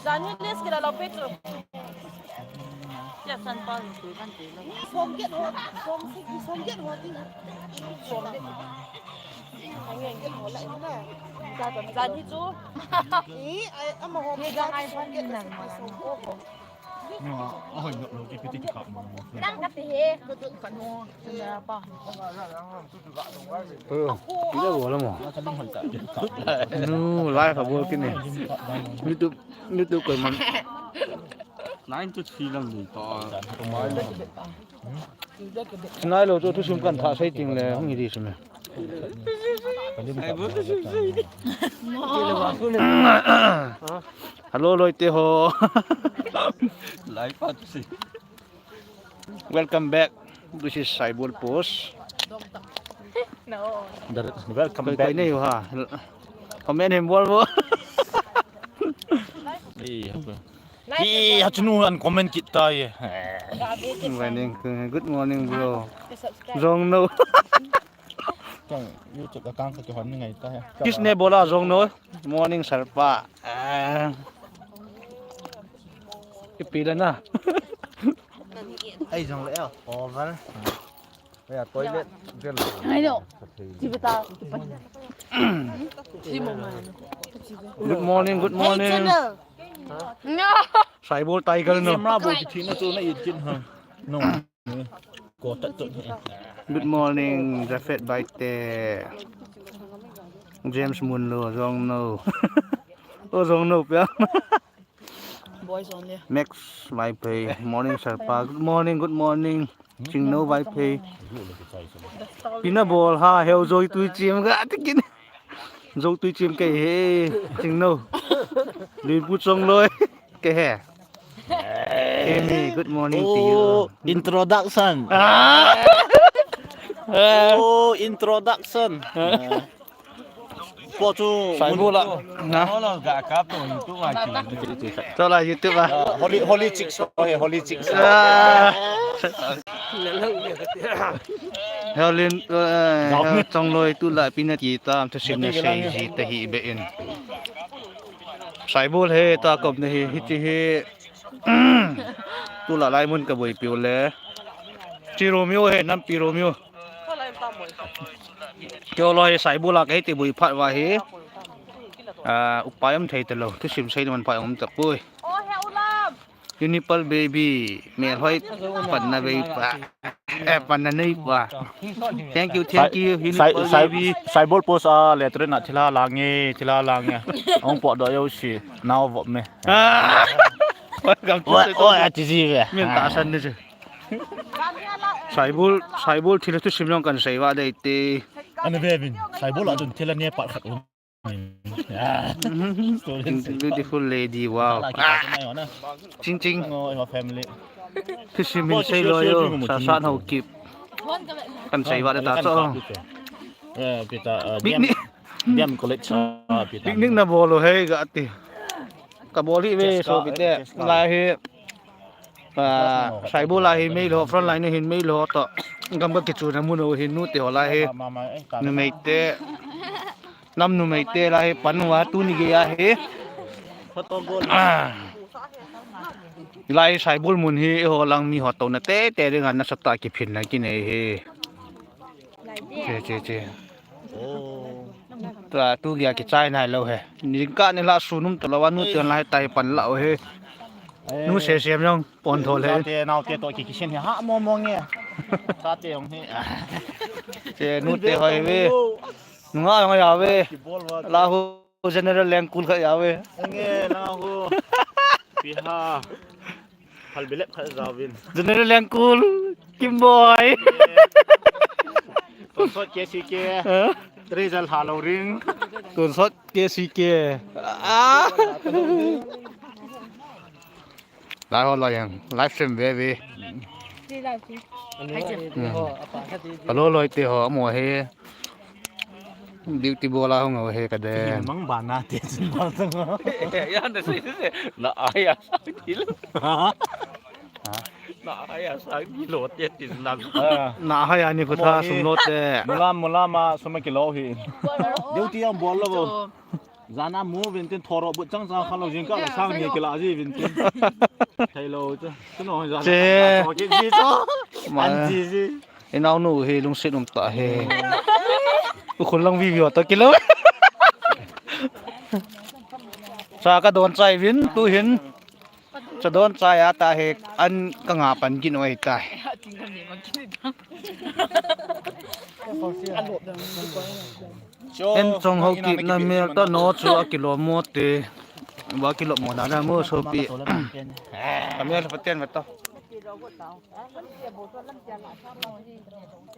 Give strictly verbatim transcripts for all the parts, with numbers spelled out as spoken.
Jan hi list kila lou pe chu. Tia san pa ni tu kan ti lou. Som get ho, som si, som get ho ti. Som get. Ang get ho la ina. Jan hi chu. I, ai, ama ho. Ni jang ai som get na. Som ho. Nang ka ti he. Ka nu. Ina bola mo. Nu live a bol kini. YouTube, YouTube koi man. Nine to three lang ding to. Sinai lo chu thusim kan thah sei ting le hung hi di sum e. Hello, loite ho. Lai pa tu si. Welcome back. This is Saibol Post. No. Welcome back. Koi nei ha. Comment hem bol bo. Hi, ha chunu an comment kit ta ye. Morning. Good morning, bro. Jong no. Kang YouTube account ka kihon ni ngai ta he. Kisne bola jong no. Morning, sir pa. Ah. Ipi la na. Ai jong le over. Ya toilet. Ai lo. Good morning, good morning. Saibol Tiger no. Camera bol kiti na tu na it kin ha. No. Good morning, Jafet Baite. James Munlo, Jong No. Oh, Jong No, pia. Boys only. Max Vaiphei, morning, sir pa. Good morning, good morning. Chingno Vaiphei. Pina bol ha, heu joi tui chim ga tikin. Joi tui chim ke he, Chingno. Lin pu chong loi. Ke he. Amy, good morning to you. Oh, introduction. Ah. Oh, introduction. Ah. Po chu Saibol a. Na. Ga kap to YouTube a ki. To la YouTube a. Ah, Holy, Holy Chicks, oh, Holy Chicks. Ah. Helin, eh, hel chong loi tu la pina ti tam thusim na sei ji ta hi be in. Saibol he ta kop na hi, hi ti hi. Tu la lai mun ka boi piu le. Chi Romeo he, nampi Romeo. Keo lo he Saibol a ka hi ti boi phat va hi. Ah, upai um thei ta lo. Thusim sei man pai um ta pui. Unipal baby, mel hoi panna bei pa. Eh, panna nei pa. Thank you, thank you, Unipal baby. Saibol Post a le tren a thila lang e, thila lang e. Ong po do yo si, nau vop me. Ah. Welcome to Oi, oi, a ti ji ve. Min ta san ni ji. Saibol, Saibol thila thusim jong kan sei va dei te. Ana ve vin, Saibol a dun thila ne pat khat. Beautiful lady, wow. Ching ching. Thusim min sei lo yo, sa sa hau kip. Kan sei va da ta cho. Picnic. Picnic na bol lo he ga ti. Ka bol hi ve so pite. Lai hi. Ah, Saibol a hi mei lo, front line hin mei lo to. Gam ka kichu na mun o hin nu te ho lai hi. Numei te. Nam numei te lai hi pan uva tuni gei a hi. Ah. Lai Saibol mun hi ho lang mi ho to na te te ring a na sa ta ki phin na ki nei hi. Che che che. Tua tu gei a ki chai nai lo he. Ni ka ni la su num to lo wa nu te lai tai pan la o he. Nu se sem jong pon tho le. Te nau te to ki ki sen he ha mo mo nge. Sa te jong he. Che nu te hoi ve. Nunga jong a ve. Lahu General Lengkul kha a ve. Nge lahu. Piha. Phal bilep kha a vin. General Lengkul. Kimboi. Tonsot K C K. Huh? Result ha lo ring. Tonsot K C K. Ah. Lai ho lai yang, live stream ve ve. Hello, loite ho, mo he. Duty bola ho ngo he ka de. Mang bana te chin bal tang. Ya na si si. Na aya sa ti lo. Ha? Na aya sa ti lo te tin lang. Na aya ni ko tha sum lo te. Mula mula ma sum ki lo hi. Duty yang bol lo. Jana mu vintin thoro but chang chang khan lo jing ka la sang ni kila ji vintin. Thei lo chu. Chu no jana. Che. Thoro ki ji chu. Ma. An ji ji. I naunu hi lungset um ta he. U khun lang vi vi ta kilo. Cha ka don chai vin tu hin. Cha don chai a ta he an ka nga pan kin oi ta. En chong ho kit na mel ta no chu a kilo mo te. Ba kilo mo na na mo so pi. A mel pa ten ma to.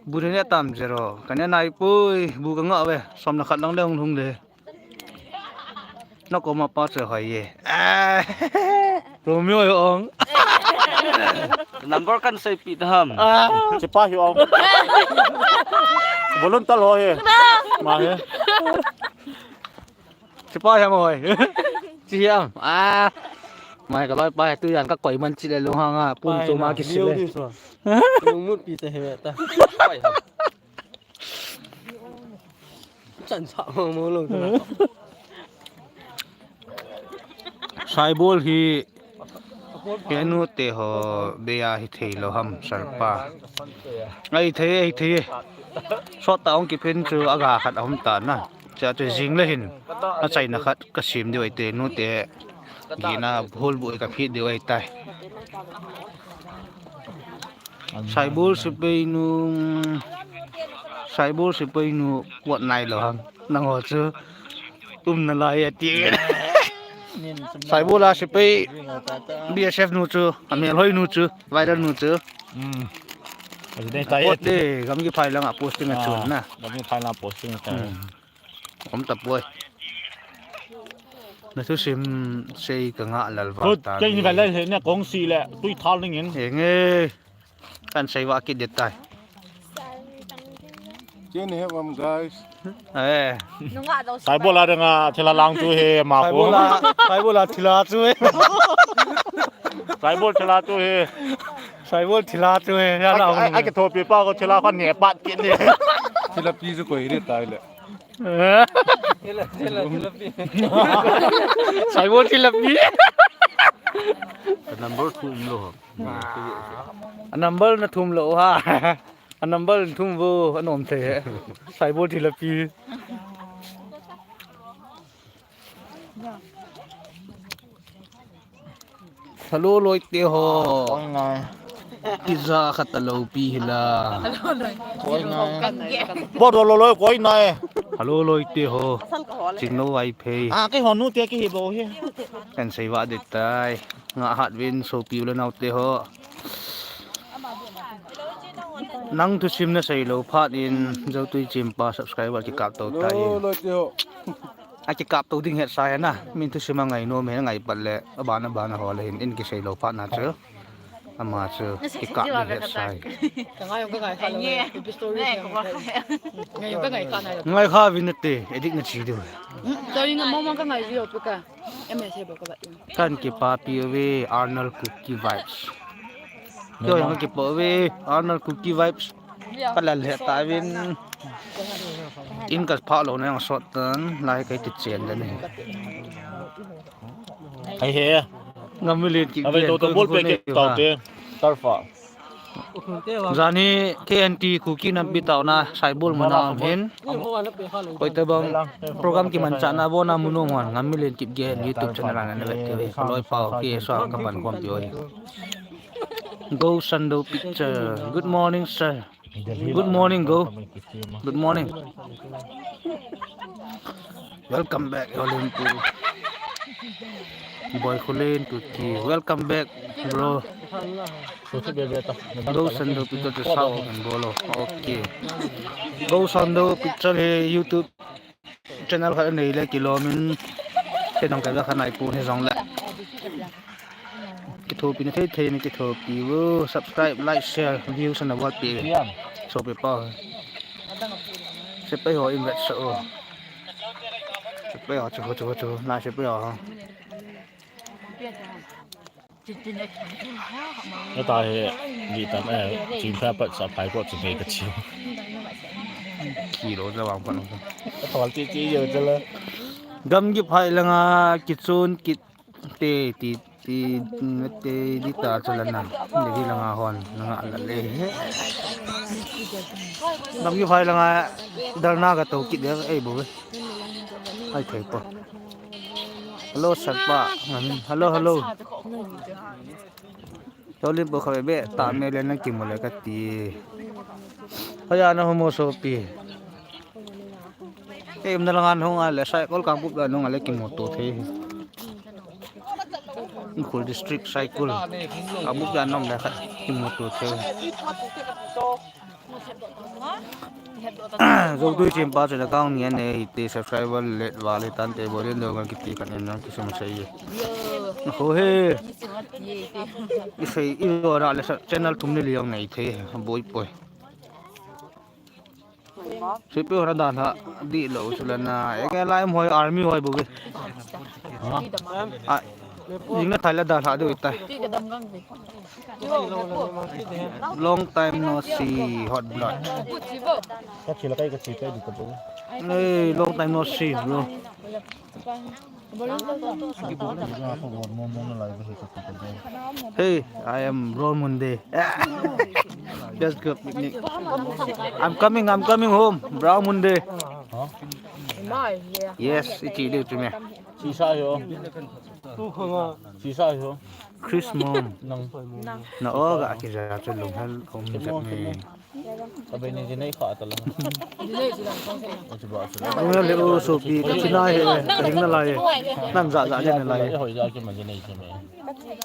Bu ne tam zero. Ka ne nai pui, bu ka nga ve. Som na khat lang le hung hung le. Na ko ma pa che hoi ye. Ah. Romeo yo ong. Number kan sei pi ta ham. Ah. Che pa hi ong. Volunteer ho he. Ma he. Che pa hi mo hoi. Chi hi am. Ah. Mai ka loi pa tu yan ka koi man chi le lu ha nga. Pun tu ma ki si le. Lung mut pi te he ta. Chan sa mo mo lo. Saibol hi kenu te ho be a hi thei lo ham sarpa. Ai thei, ai thei. Sot ta ong ki pin chu aga khat ahum ta na. Cha chu jing le hin. A chaina khat ka sim diu ai te nu te. Gina hol bu ka phit diu ai tai. Saibol sepai nu, Saibol sepai nu, what nai lo ham. Nang ho chu, um na lai ati. Saibol a sepai, B S F nu chu, a mel hoi nu chu, viral nu chu. Hmm. Ati dei tai. Pot de, gam ki phai lang a posting a chun na. Gam ki phai lang posting a chun. Hmm. Om ta poi. Na thusim sei ka nga lal va ta. Kei ni ka le he ne kong si le tui thal ning in. He nge. Kan sei va kit det tai. Chen he vam guys. Eh. Saibol a dang a thila lang tu he ma ko. Saibol a, Saibol a thila tu he. Saibol thila tu he. Saibol thila tu he. Ya la. Ai ke thopi pa ko thila ko ne pat kit ne. Thila pi ju ko hi de tai le. Thila, thila, thila pi. Saibol thila pi. Number thum lo. A number na thum lo ha. A number thum vo, a nom thei he. Saibol thila pi. Hello, loi te ho. Koi nai. Pizza khat a lo pi hi la. Koi nai. Bo do lo loi koi nai. Hello, loi te ho. Ching lo vai phei. Ah, kei ho nu te ki hi bo hi. Kan sei va det tai. Nga hat vin so pi u le nau te ho. Nang thusim na sei lo phat in Zotui Chimpa subscriber ki kap to tai. Hello, loi te ho. A kikap to ding het sa he na, min thusim a ngai nom he ngai pat le, a ban a ban a ho le hin in kisei lo phat na chu. Ama chu kikap ding het sa he. Ka ngai jong ka ngai kha lo, pipi story. Ngai jong ka ngai kha na. Ngai kha vin na te, edit na chi diu. Hmm, sorry na mo mo ka ngai ji lo pu ka. M S A bo ka ba. Kan kipapi uve, Arnold Kuki Vibes. Kei jong ka kipa uve, Arnold Kuki Vibes. Ka lal he ta vin. In ka pha lo na jong sot tan, lai kai ti chen dan he. Ai he. Ngam mi len ki. Ave to to bol pe ki tau te. Tarfa. Jani K N T Kuki nampi taona Saibol muna um hin. Koi tabang program kimanchahna bona mun um hon Ngam mi len Kipgen YouTube channel a na vet keu hi. Ka loi pau K S A ka pan khom peh u hi. Go Sando Picture. Good morning, sir. Good morning, Go. Good morning. Welcome back, Olimpu. Boy Kulen Kuki. Welcome back, bro. Go Sando Picture chu sao and bolo. Okay. Go Sando Picture hi YouTube channel khat anei le kilom in. Kei dang ka khanai pu ni jong le. Kithopi na thei thei na kithopi uvo. Subscribe, like, share, views na bol pi. Sopi pau. Sepai ho in vet sa o. Sepai ho chu chu chu. Na sepai ho. Ata he di tam eh chin pha pat sa phai ko chu be ka chi. Kilo ja wang pan. Ka thol ti ti yo ja la. Gamgi phai langa kichun kit te ti ti te di ta chalana. Delhi langa hon langa la le he. Gamgi phai langa dharna ka to kit de ei bo. Ai thei po. Hello, Satpa. Hello, hello. Tolin po khabe be ta me le na kimu le ka ti. Haya na homo sopi. Em na langan hong ale sai kol kang pup da nong ale kimu to the. Khul district sai kol. Kang pup da nong le khat kimu to the. Zogdui chimpa chun account ni ane hiti subscriber let vale tante bolin do ngal kiti kan en nang kisum sei. Ho he. Isei iro na le channel thum ni liang nei the boi poi. Sipi hora dan ha di lo chulana. Eke lai moi army hoi bogi. Ha? Ah, jing na thai la dan ha di tai. Long time no see, hot blood. Ka chila kai ka chi kai di ka bo. Hey, long time no see, bro. Hey, I am Bro Munde. Just go picnic. I'm coming, I'm coming home, Bro Munde. Yes, iti liu tu me. Sisa yo. Sisa yo. Chris mom. Nang. Na o ga ki ja chu lung hal hom jat me. Ka be ni jinei kha ta la. Jinei ji lang kong se. O chu ba chu. Ang le o sopi ka china he, ka hing na lai. Nang ja ja le na lai. Hoi ja ki ma jinei ki me.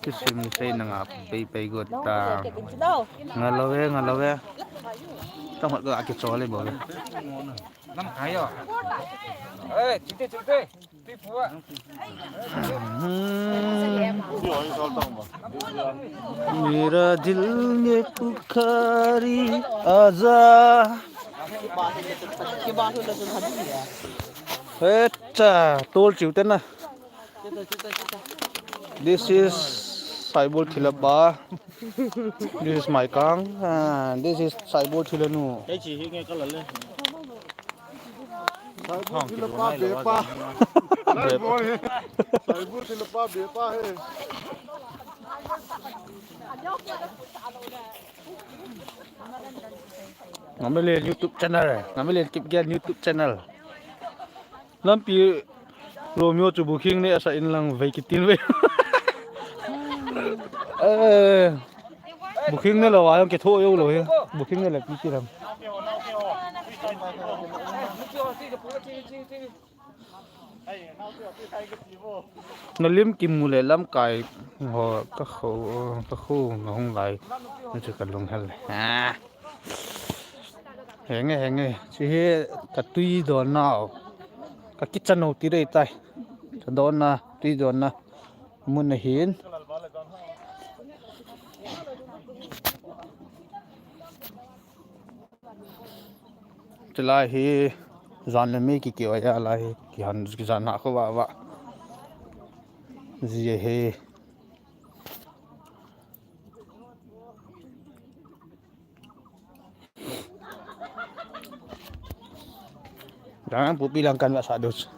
Kisim sei na nga pei pei got ta. Nga lo ve, nga lo ve. Tang hot ga ki cho le bo. Lam khai yo. Eh, chite chite. मेरा दिल ये पुकारी आजा। Acha, tol chiu te na. This is Saibol Thilapa. This is my kang. Ah, this is Saibol Thilanu. Saibol Thilapa bepa. Saibol Thilapa bepa he. Ngamle YouTube channel. Ngamle Kipgen YouTube channel. Lampi Romeo chu booking ne asa in lang vei kitin vei. Eh, booking ne lo ayong ke tho yo lo he. Booking ne le pi ti lam. Na lim kimu le lamkai ho ka kho ka kho na hung lai. Na chu ka lung hel. Ah. Henge, henge. Chi hi ka tui don nau. Ka kitchen no ti dei tai. Ka don na, tui don na. Mun na hin. Chulai hi jan le mi ki ki wa ya lai hi. Ki han ki jan na ko wa wa. Ji he. Jangan pupi langkan wak sadus.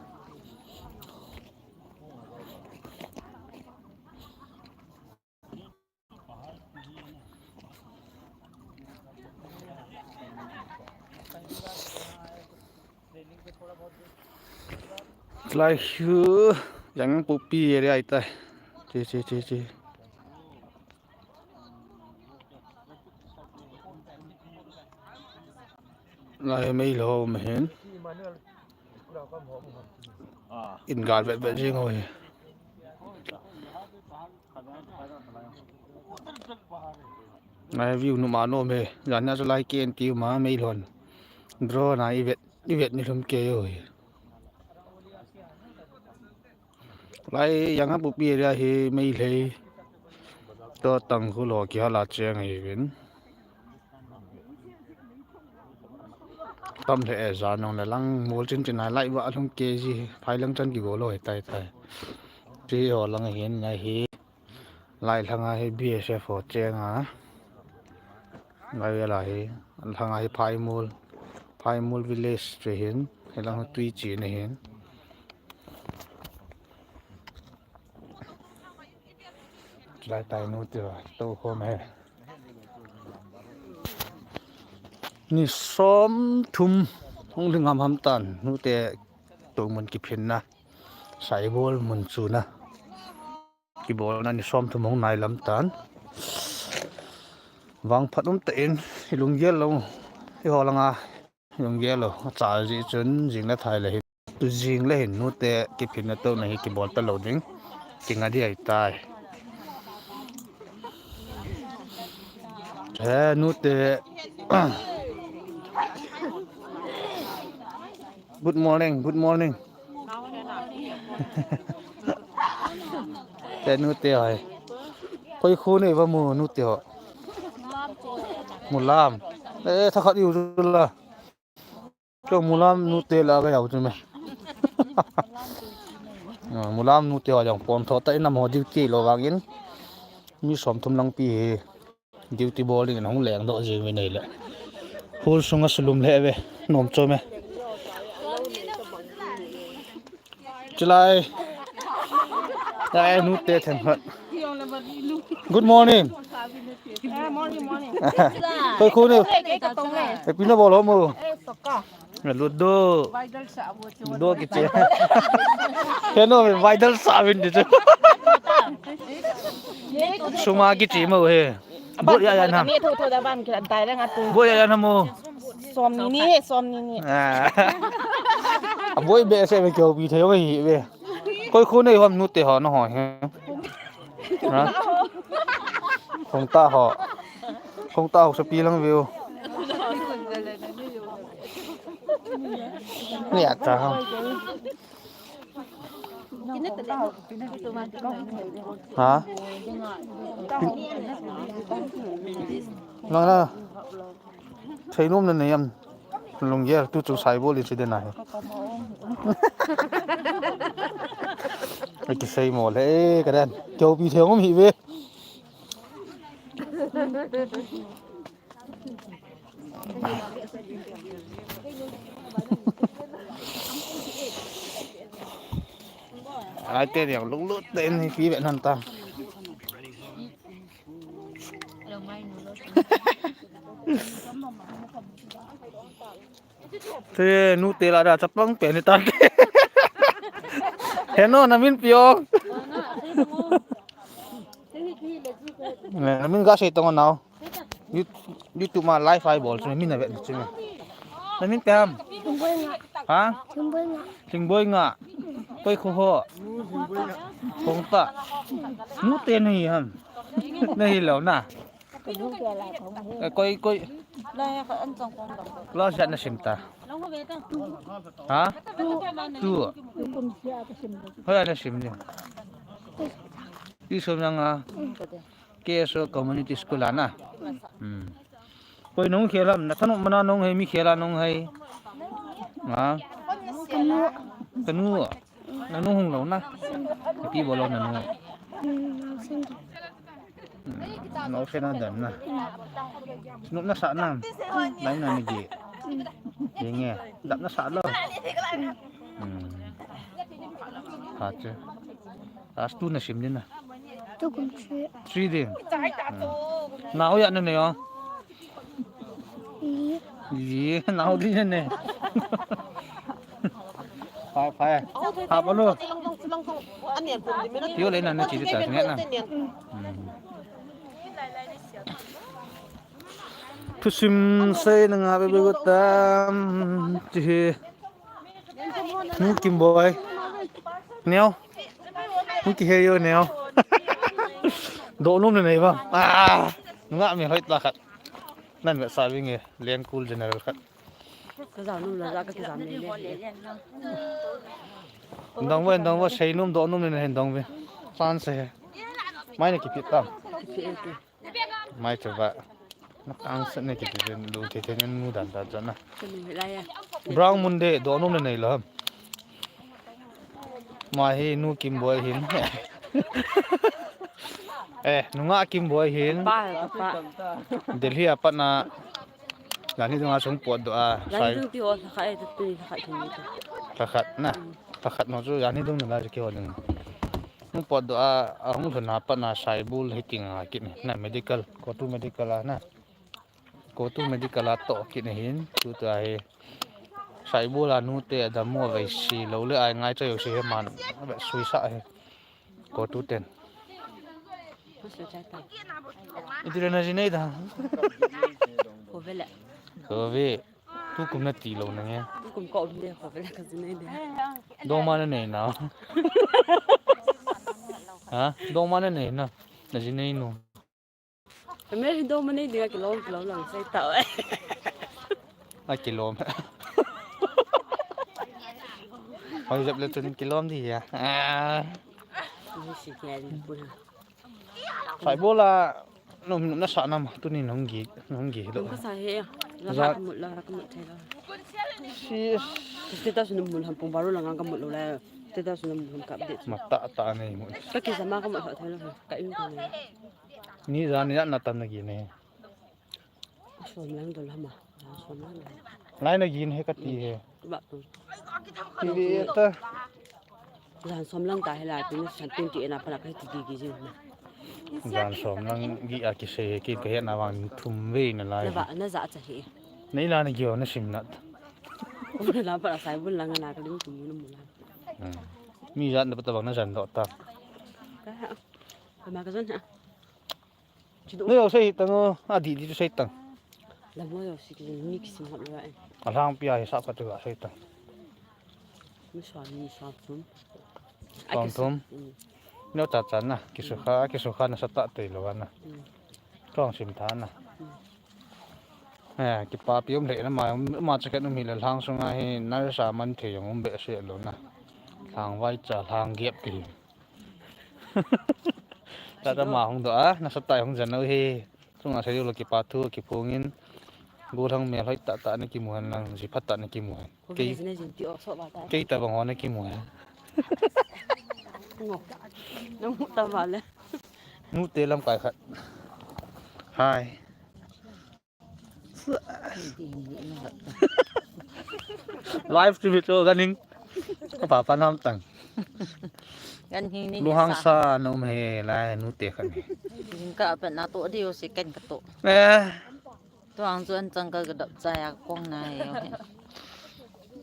Like you, jangan pupi area ita. Ci ci ci ci. Lai mei lo ma hin. In gal vet vet jing ho hi. Lai view nu ma no me. Jan na so lai ken ti ma mei lon. Drone na i vet i vet ni lum ke yo hi. Lai yang a pupi area hi Meitei to Tangkhul ho kihala cheng ahi vin. Tam le e ja nong le lang mol chin chin lai va lhung ke ji phai lang chan ki go lo he tai tai. Ti ho lang hin na hi. Lai lhanga hi B S F ho chenga. Lai vela hi lhanga hi Phaimul, Phaimul village chu hin, hi lang tui chi na hin. Lai tai nu te va, to khom he. Ni som thum hung ding ham ham tan, nu te to mun kiphinna. Saibol mun chuna. Kibolna ni som thum hung nai lam tan. Vangphat um ta in, i lunggel lo, i ho langa, i lunggel lo, a cha ji chun, jing le thai le hin. Tu jing le hin, nu te kiphinna to na hi kibol ta lo ding. Kinga di ai tai. He, nu te. Good morning, good morning. Te nu te hoi. Koi khu nei va mu nu te ho. Mulam. Eh, tha khat iu la. Kyo mulam nu te la ga yau chu me. Ah, mulam nu te ho jong pon tho ta in nam ho duty lo vangin. Mi som thum lang pi hi. Duty bol ding in hung leng doh jing ve nei le. Hul sunga sulum le ve. Nom chom e. Chulai. Chulai nu te theng hot. Good morning. Ah, morning, morning. Koi khu ni. Happy na bol ho mu. Eh, soka. Ludo. Vital sa abo chu. Ludo kiche. Keno vital sa vin di chu. Suma kiche mo he. Bot ya ya nam. Ni tho tho da ban kila dai le nga tu. Bot ya ya nam mo. Som ni ni he, som ni ni. Ah. Aboi be se be kyo bi thei ho hi be. Koi khu nei hom nu te ho na ho he. Ha? Khong ta ho. Khong ta ho sa pi lang view. Ni a ta ho. Ha? Nang na. Thei nom na nei am. Lunggel tu chu Saibol incident ahi. Ai kisei mo le, eh, ka dan. Kyo pi thei ngom hi ve. Ai te yang lunglut te ni pi ve nan ta. Te nu te la da chapang pe ni tan. Heno na min piong. Ne, na min ga sei tong nau. You, YouTube ma live ai bol chu min na ve chu. Na min pe ham. Ha? Thingboi nga. Koi khu ho. Khong ta. Nu te nahi ham. Nahi lo na. Eh, koi, koi. Class ijat na sim ta? Ha? Tu. Hoi a na sim ni. Ti som na nga. K S O Community School a na. Hmm. Koi nung khel ham, na thanop mana nung hai, mi khel a nung hai. Ha? Kanu. Kanu. Nanu hung lo na. Ipi bol o nanu. Hmm, no se na dan na. Snup na sa na. Nai na ni gi. Gi nge. Dap na sa lo. Hmm. Ha che. Class two na sim din na. Tu kum three. Three din. Hmm. Nao ya na ne yo. Li. Li, nao di ne. Phai, phai. Ha, pa lo. Tio le na na chi ta ne na. Hmm. Thusim sei na nga be be go tam. Chi he. Nu Kimboi. Neo. Nu ki he yo neo. Do num ne nei ba. Ah. Nga mi hoi ta khat. Nan ve sa vinge. Leng cool general khat. Ka jam num la ja ka ki jam le le. Dong ve, dong ve, sei num do num ne nei dong ve. San se he. Mai ne ki pi ta. Mai chu ba. Na kang sa ne ki pi lu te te ne nu dan ta cha na. Brown mun de do num ne nei lo. Ma hi nu Kimboi hin. Eh, nunga Kimboi hin. Pa, pa. Delhi a pat na. Jani dunga sung pot do a. Jani sai. Dung ti o sa kha e tu tu sa kha thum ni tu. Sa khat na. Sa khat no chu jani dung na la ki ho ding. Hung potdoh a, ahung lhun a pat na Saibol hi kinga kit in na medical, CoTU medical a na. CoTU medical a toh kit in ahin, tutua hi Saibol a nute adammo a veisi lou le ai ngai chai u si hi man, ave suisah hi. CoTU ten. Itile na ji nei da. Kove le. Kove. Tukum na ti lou na nge. Tukum ka um de, kove le ka ji nei de. Dongma na nei na. Ha? Dongma na nei na. Na ji nei nu. Ka me hi dongma nei dinga kilom, kilom lang sei tau. A kilom. Hoi jep le chun kilom di ya. Ah. Ni si ke ni pun. Saibol a, nom, nasa nam, tuni nong gi, nong gi lo. Ka sa he, la Za- ka mut la, ka mut thei la. Sis. Status nung mun ham pung baru la ngang ka mut lo la. Status nung mun kap de. Mata ta nei mut. Ka kisa ma ka mut thei la. Ka in ka nei. Ni jan ni na tam na gi ne. Som lang dol hama. Som lang dol. Lai na gin he ka ti he. Ba tu. Ti ve ta. Jan som lang ta he la, tin san tin ti ena pala ka ti gi gi jin. Jan som lang gi a kisei he ki ka he na vang thum ve na lai. Na ba, na ja cha he. Nei la na gi o na sim na. Na la pala Saibol lang na ka lim tu mu na mu la. Hmm. Mi jan da pa ta bang na jan do ta. Ka ha. Ka ma ka jan ha. Nei, o sei tang o, a di di sei tang. La mo yo si ki ni ki sim hot lo ai. A lang pia hi sa ka tu a sei tang. Mi sa ni sa thum. Thum thum. Mm. Neo cha cha na, ki su kha, ki su kha na sa ta te lo na. Mm. Tong sim tha na. Mm. Eh, ki pa pi um le na ma, ma cha ka nu mi le lang sunga hi na sa man the yong um be se lo na. Lang vai cha lang gep ki. Tata ma hung do a, nasa tai hung jan u hi. Chunga sa yo lo kipa thu, kiphung in. Gollhang mel hoi tata na kimu hen lang, ji phat tata na kimu hen. Kei, kei ta bang ho na kimu hen. Ngo. Nang mu ta ba le. Nute lamkai khat. Hi. Live stream chu ganhing. Ka pa pa nam tang. Ganhing ni. Lunghang sa nom he lai nute khat ni. Jingkah a pat na to diu si ken ka to. Eh. Tuang chu an chang ka dap chai a kong na he.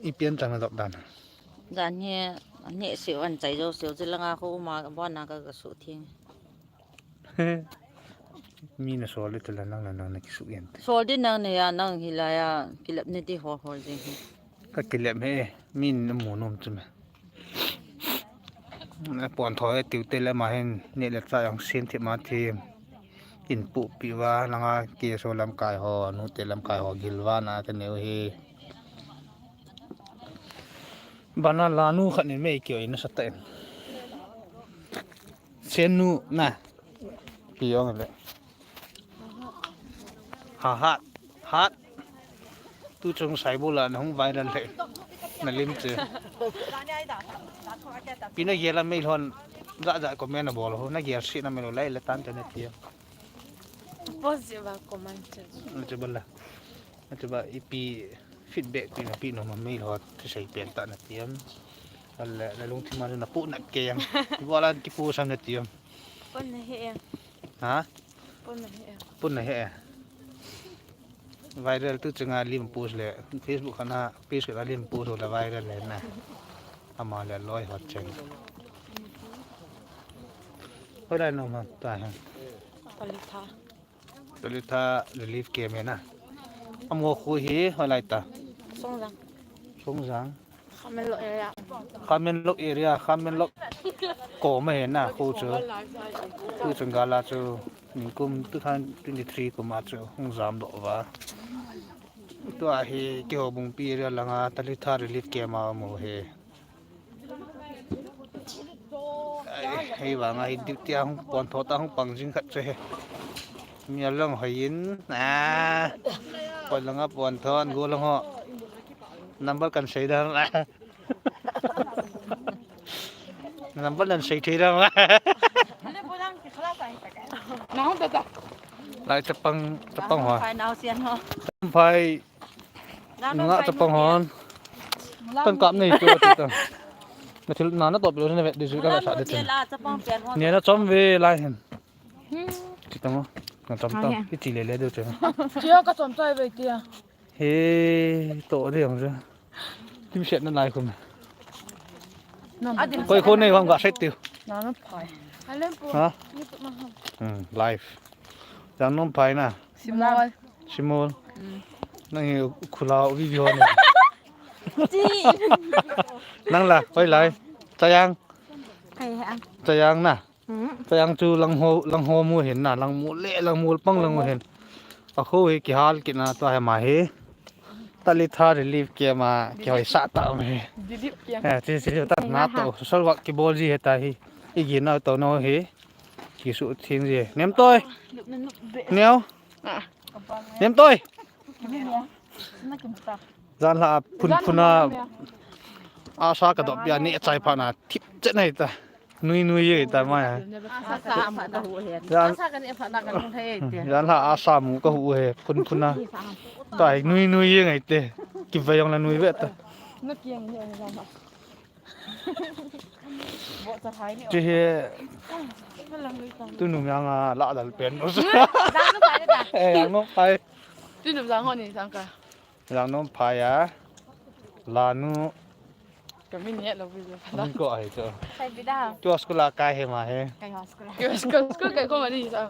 I pian chang dap dan. Dan he ne se an chai jo se ji langa ko ma bon na ka ka su thing. Mi na sol le tala nang na nang na kisu yen te. Sol di nang ne ya nang hi la ya kilep ne di hol hol jing hi. Ka kilep he, mi na mu nom chu me. Na pon tho he tiu te le ma hin ne le cha yong sin thi ma thi. In pu pi va nanga ke so lamkai ho, nute lamkai ho gil va na ka neu hi. Bana la nu khat ni mei kio in sa ta en. Sen nu na. Pi ong le. Ha hat. Hat. Tu chung Saibol a na hung viral le. Na lim che. Pi na gel a mei lhon. Ja ja comment a bol ho. Na gel si na mei lo lai le tan te na ti. Positive comment che. Na che bol la. Na che ba ipi feedback pi na pi no ma mei lhon. Thusei pen ta na ti am. Ale, na lungthim a na pu na ke em. Wala ki pu sam na ti am. Pon na he em. Ha? Pon na he em. Pon na he em. Viral tu chunga lim post le, Facebook khana page khana lim post le viral le na. Ama le loi hot chen. Hoi lai no ma ta ha. Talitha. Talitha relief camp he na. Amo khu hi hoi lai ta. Songjang. Songjang. Khamenlok area. Khamenlok area, Khamenlok. Ko ma he na khu chu. Khu chung gala chu. Ningkum two thousand twenty-three kum a chu hung jam doh va. Tua hi kihou bung pi area langa Talitha relief camp a mo he. Ai, hei vanga hi duty a hung pon tho ta hung pang jing khat che he. Mi along hoi in. Ah. Pon langa pon thon go long ho. Number kan sei da. Number nan sei thei da. Lai chapang chapang ho. Phai nau sian ho. Phai. Nunga chapang hon. Tang kap nei chu ta. Na thil na na to pilo na vet di chu ka sa de chen. Ni na chom ve lai hin. Ti tang o. Na chom tang. Ti ti le le de chen. Chia ka chom chai ve tia. He to de ang chu. Tim set na lai khum. Koi kho nei vang ga set tiu. Na na phai. Ha? Hmm, live. Jang nom phai na. Simol. Simol. Nang hi khula video ni. Nang la, hoi lai. Chayang. Chayang na. Chayang chu lang ho, lang ho mu hin na, lang mu le, lang mu pang lang mu hin. A kho hi kihal kit na tua hi ma hi. Talitha relief camp a kihoi sa ta um hi. Relief camp. Eh, ti, ti, ta na to, social work kibol ji hi ta hi. I gi na to no hi. Kisu thing ji. Nem toi. Neo. Nem toi. Jan la phun phun a. Asa ka dop ya ni chai pha na thip che nai ta. Nui nui ye ta mai. Asa sa mu ka hu he. Jan, asa ka ni pha na ka nung he te. Jan la asa mu ka hu he phun phun a. Tai nui nui ye ngai te. Ki ve yong la nui ve ta. Na kiang he jan la. Bo sa hai ni. Che he. Tu nu myang a la dal pen. Jang no phai ta. Eh, jang no phai. Tu nu jang ho ni jang ka. Jang nom phai a. La nu. Ka min het lo bi. Min ko ai to. Sai bi da. Tu school a kai he ma he. Kai ho school. Tu school, school kai ko ma ni sa.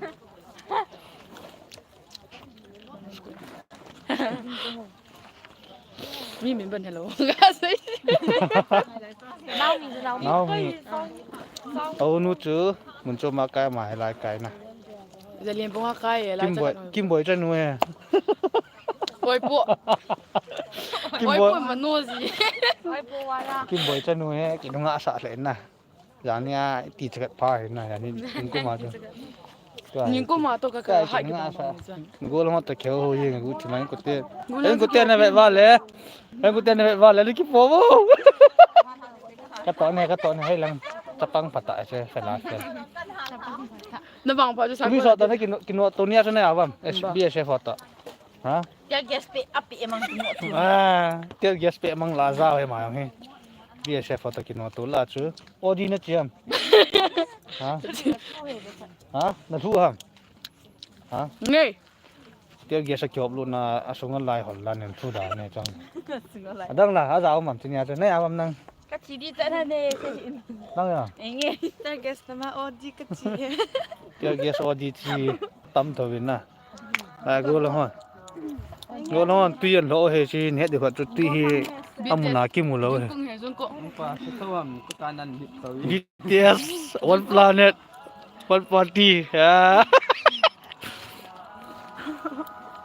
Mi min ban hello. Ka sei. Naomi, Naomi. Naomi. Au nu chu mun chu ma kai ma he lai kai na. Zalen bunga kai e, lai Kimboi, Kimboi chanu he. Oi po. Kimboi. Oi po mano ji. Oi po wala. Kimboi chanu he, kinunga sa le na. Jani a ti chakat pha he na, jani ningkuma chu. Ningkuma to ka ka hai ki sa. Gol mo to kheu ho ye, gu thi mai ko te. Ei ko te na ve va le. Ei ko te na ve va le, ki po bo. Ka to ne, ka to ne, hei lang. Chapang pata che, fe la fe. Na bang pa chu sa. Mi so ta na kino, kino to nia chu na ya bam. B S F photo. Ha? Tear gas pe, ape emang kino to. Ah, tear gas pe emang la za he ma he. B S F photo kino to la chu. Odi na chiam. Ha? Ha? Na thu ham. Ha? Nei. Tear gas a kihop lutna a sunga lai hol la nen thu da ne chang. Adang la, a za um am tin ya chu. Nei a bam nang. Ka chi di ta na ne. Nang ya. Enge. Tear gas na ma odi ka chi. Tear gas odi chi tam tho vin na. A go la hon. Go la hon tui an lo he chi ne de khat chu tui hi amuna kimu lo he. Jungkook he, Jungkook. Pa se to am ko ta nan hit to. B T S, One Planet, One Party. Ah.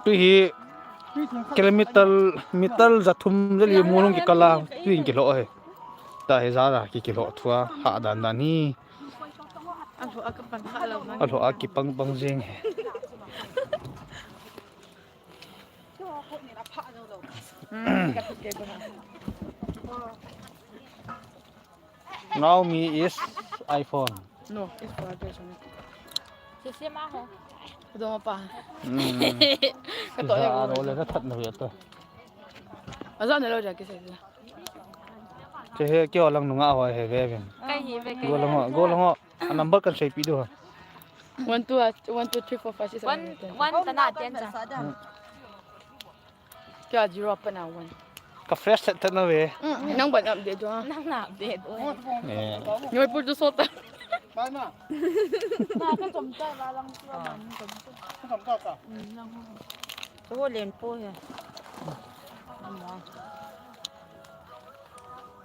Tui hi kilometer, meter ja thum ja li mu lung kikal a, tui in kilo he. Ta he ja la ki kilo thua, ha dan dan hi. A lho a ka pang kha lo na. A lho a kipang pang jing he. Naomi is iPhone. No, it's for this one. Sisi ma ho. Dong pa. Hmm. Ka to ya. Ro le na that na ya to. Aza na lo ja ke se. Che he kyo lang nunga ho he ve vin. Kai hi ve kai. Go lang ho, go lang ho. A number kan sei pi do. One, two, uh, one, two, three, four, five, six, seven, eight, nine, ten. One, one, tana, ten, sa. Kya zero pa na one. Ka fresh set na ve. Mm, nang ban update do. Nang na update do. Eh. Noi pu do sota. Ba na. Na ka chom ta la lang tu ma ni chom ta. Ka chom ta ta. Mm, nang. To len po he.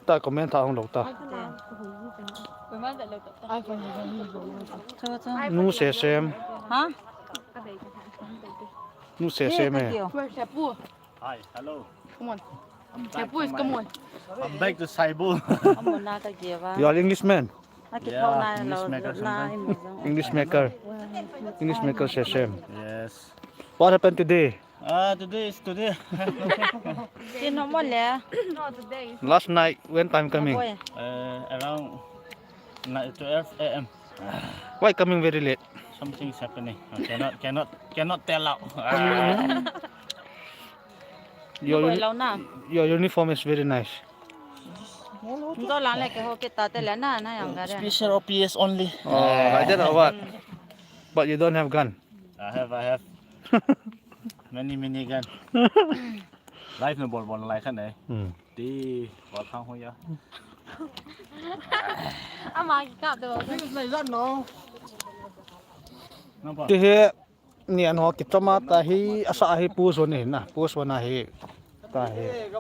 Ta comment tha hung lo ta. Nu Sesem. Ha? Nu Sesem eh. Hi, hello. Come on. Saibu is come on. I'm back to Saibu. You are Englishman. Yeah, English maker sometimes. English maker. English maker Sesem. Yes. What happened today? Ah, today is today. Ti no mo le. No, today is. Last night, when time coming? Uh, around ni-, twelve A M. Why coming very late? Something is happening. I cannot, cannot, cannot tell out. Ah. Your uni-, your uniform is very nice. Dolang le ke ho kita te le na na yang ga de. Special O P S only. Oh, like that or what? But you don't have gun. I have, I have. Many, many gun. Life na bol bol lai khan eh. Hmm. Ti bol khang ho ya. Ama ki kap do. Nampak? Ti he. Ni an ho kichom a ta hi, asa hi post one hi na, post one a hi. Ta hi.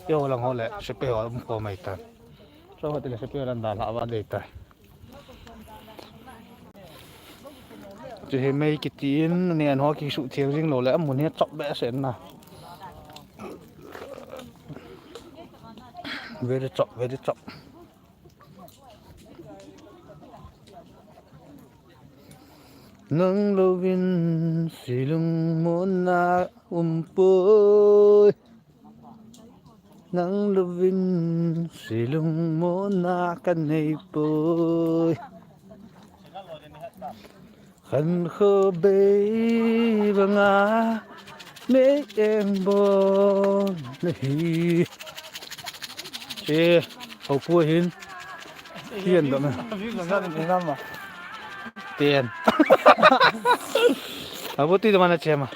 Keiho lang ho le, sepai ho um ko mai ta. So ho te le sepai ho lan da la va dei ta. Chu hi mei kiti in, ni an ho kisuh theng jing lou le, amun hi chop behseh na. Very chop, very chop. Nang louvin silung mona umpoi. Nang louvin silung mona kaneipoi. Khankho bei banga mei engbol nahi. Che, hopu hin. Hian dam. Ten. Abu ti dam na chema.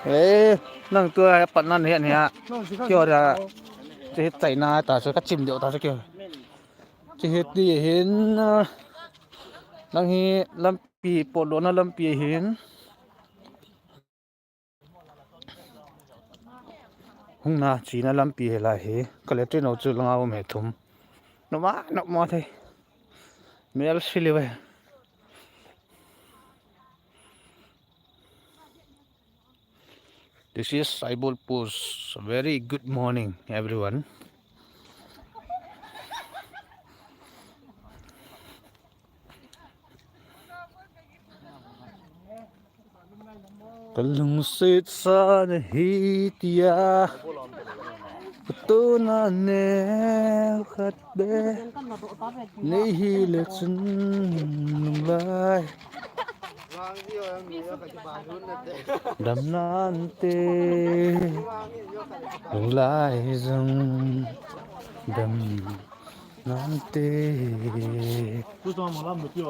Eh, nang tua pat nan hian hia. Kio da. Che tai na ta so ka chim deu ta so kio. Che hi ti hin, ah, nang hi lampi, potlona lampi hin. Hung na, china lampi hi lai hi. Ka le tin o chu langa um he thum. Noma, noma thei. Mel sili ve. This is Saibol Post. Very good morning, everyone. Ka lungset sa na hi tia. Ka tona neo khat be. Nei hi le chun lunglai. Dam nante. Lunglai jong. Dam nante.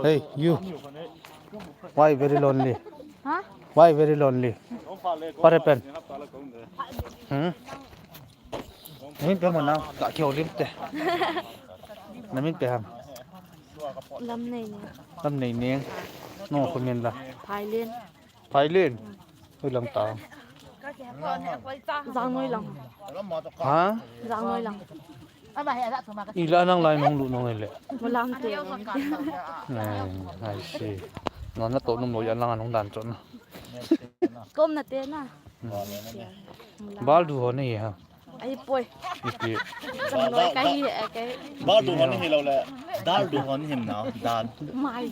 Hey, you. Why very lonely? Huh? Why very lonely? What happened? Hmm? Namin pe mo na, ka kyo lim te. Namin pe ham. Lam nei ne. Lam nei ne. No comment la. Phailen. Phailen. Hoi lang ta. Jangnoi lang. Ha? Jangnoi lang. Ila nang lai nong lu nong ele. Mulam te. Ai, ai si. No na to nong lo ya nang nong dan chon. Kom na te na. Bal du ho nei ha. Ai poi. Iti. Jangnoi ka hi e ke. Bal du ho nei hi lo le. Dal du ho nei him na. Dal. Mai.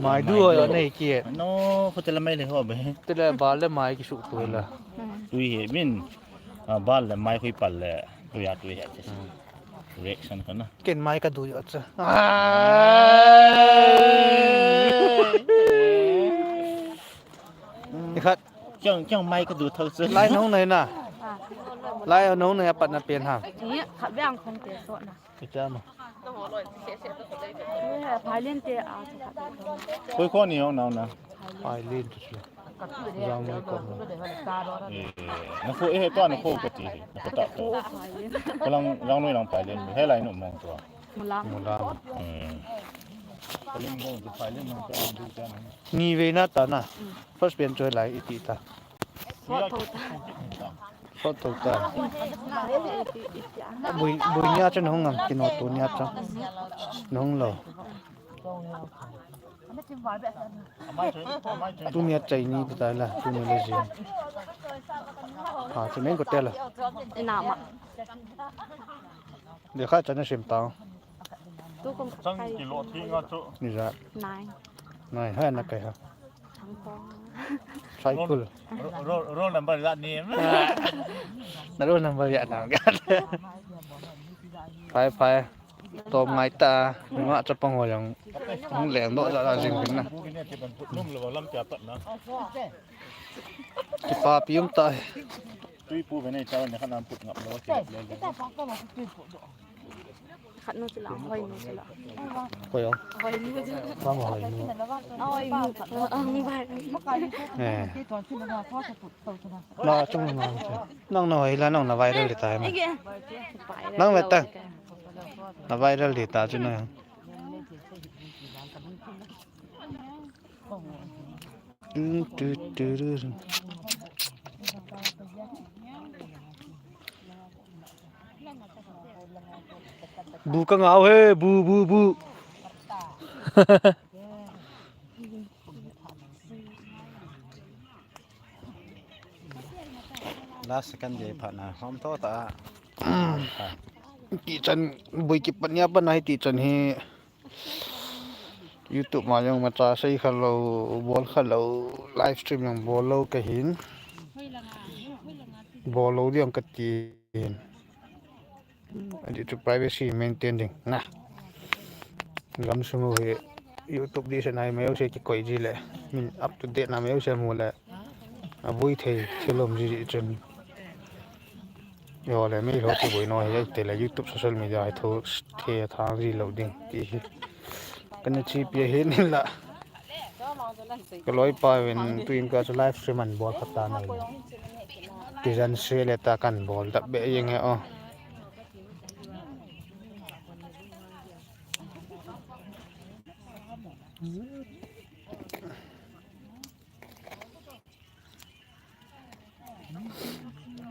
Mai du ho nei ki. No, ko te la mai le ho be. Te la bal le mai ki su tu la. Tui hi min. Ah, bal le mai hui pal le. Tui ya tui ya. Reaction ka na. Ken mai ka du yo cha. Ikhat. Kyang, kyang mai ka du thau chu. Lai nong nai na. Lai nong nai pat na pen ha. Ni kha bang khong te so na. Kicha ma. Phailen te a. Koi ko ni yong nau na. Phailen tu chu. Jangnoi kom. Eh, na kho, eh, to na kho ka ti. Na kho ta to. Ka lang, Jangnoi lang Phailen. He lai no mong to. Mulam. Mulam. Hmm. Ni ve na ta na. First pen choi lai iti ta. Sot tho ta. Sot tho ta. Bui, bui nia chu nong ngam kino tu nia chu. Nong lo. Tunia chai ni ta la, tunia le jin. Ha, chu men ko tela. Ina ma. De kha chana sim ta. Tu kom chang kai. Kilo thi nga chu. Ni ja. Nine. Nine, ha na kai ha. Thang pong. Cycle. Roll, roll, roll number la ni. Na roll number ya na. Phai, phai. Tom ngai ta, nga chapang ho jong. Hung leng doh ja ja jing ding na. Kipa pi um ta. Tui pu ve nei ta ne khan am put ngap lo che le le. Khat nu chu la, hoi nu chu la. Hoi o. Hoi nu chu la. Ba ma hoi nu. A hoi nu chu la. Ang bai. Eh. La chung ma. Nang na hoi la nang na viral di ta ma. Ege. Nang ve ta. Na viral di ta chu na. Tu, tu, tu, tu. Bu ka ngau he, bu, bu, bu. Last second day phat na hom tho ta. Ti chan bui kipat nia pa nai ti chan hi. YouTube ma jong macha sei kha lo, bol kha lo, live stream jong bol lo ka hin. Bol lo ding ka ti hin. Adi chu privacy maintain ding na. Gam sung hi YouTube di se nai mai se kikoi ji le. Min up to date na mai se mu le. A vui thei thil um ji chun. Yo le mi lo chu vui no hi te le YouTube social media hi thu the thang ji lo ding ti hi. Kana chi pi hi ni la. Ka loi pa vin tu in ka chu live stream an bol khat ta nai. Ti jan se le ta kan bol da be yeng he o.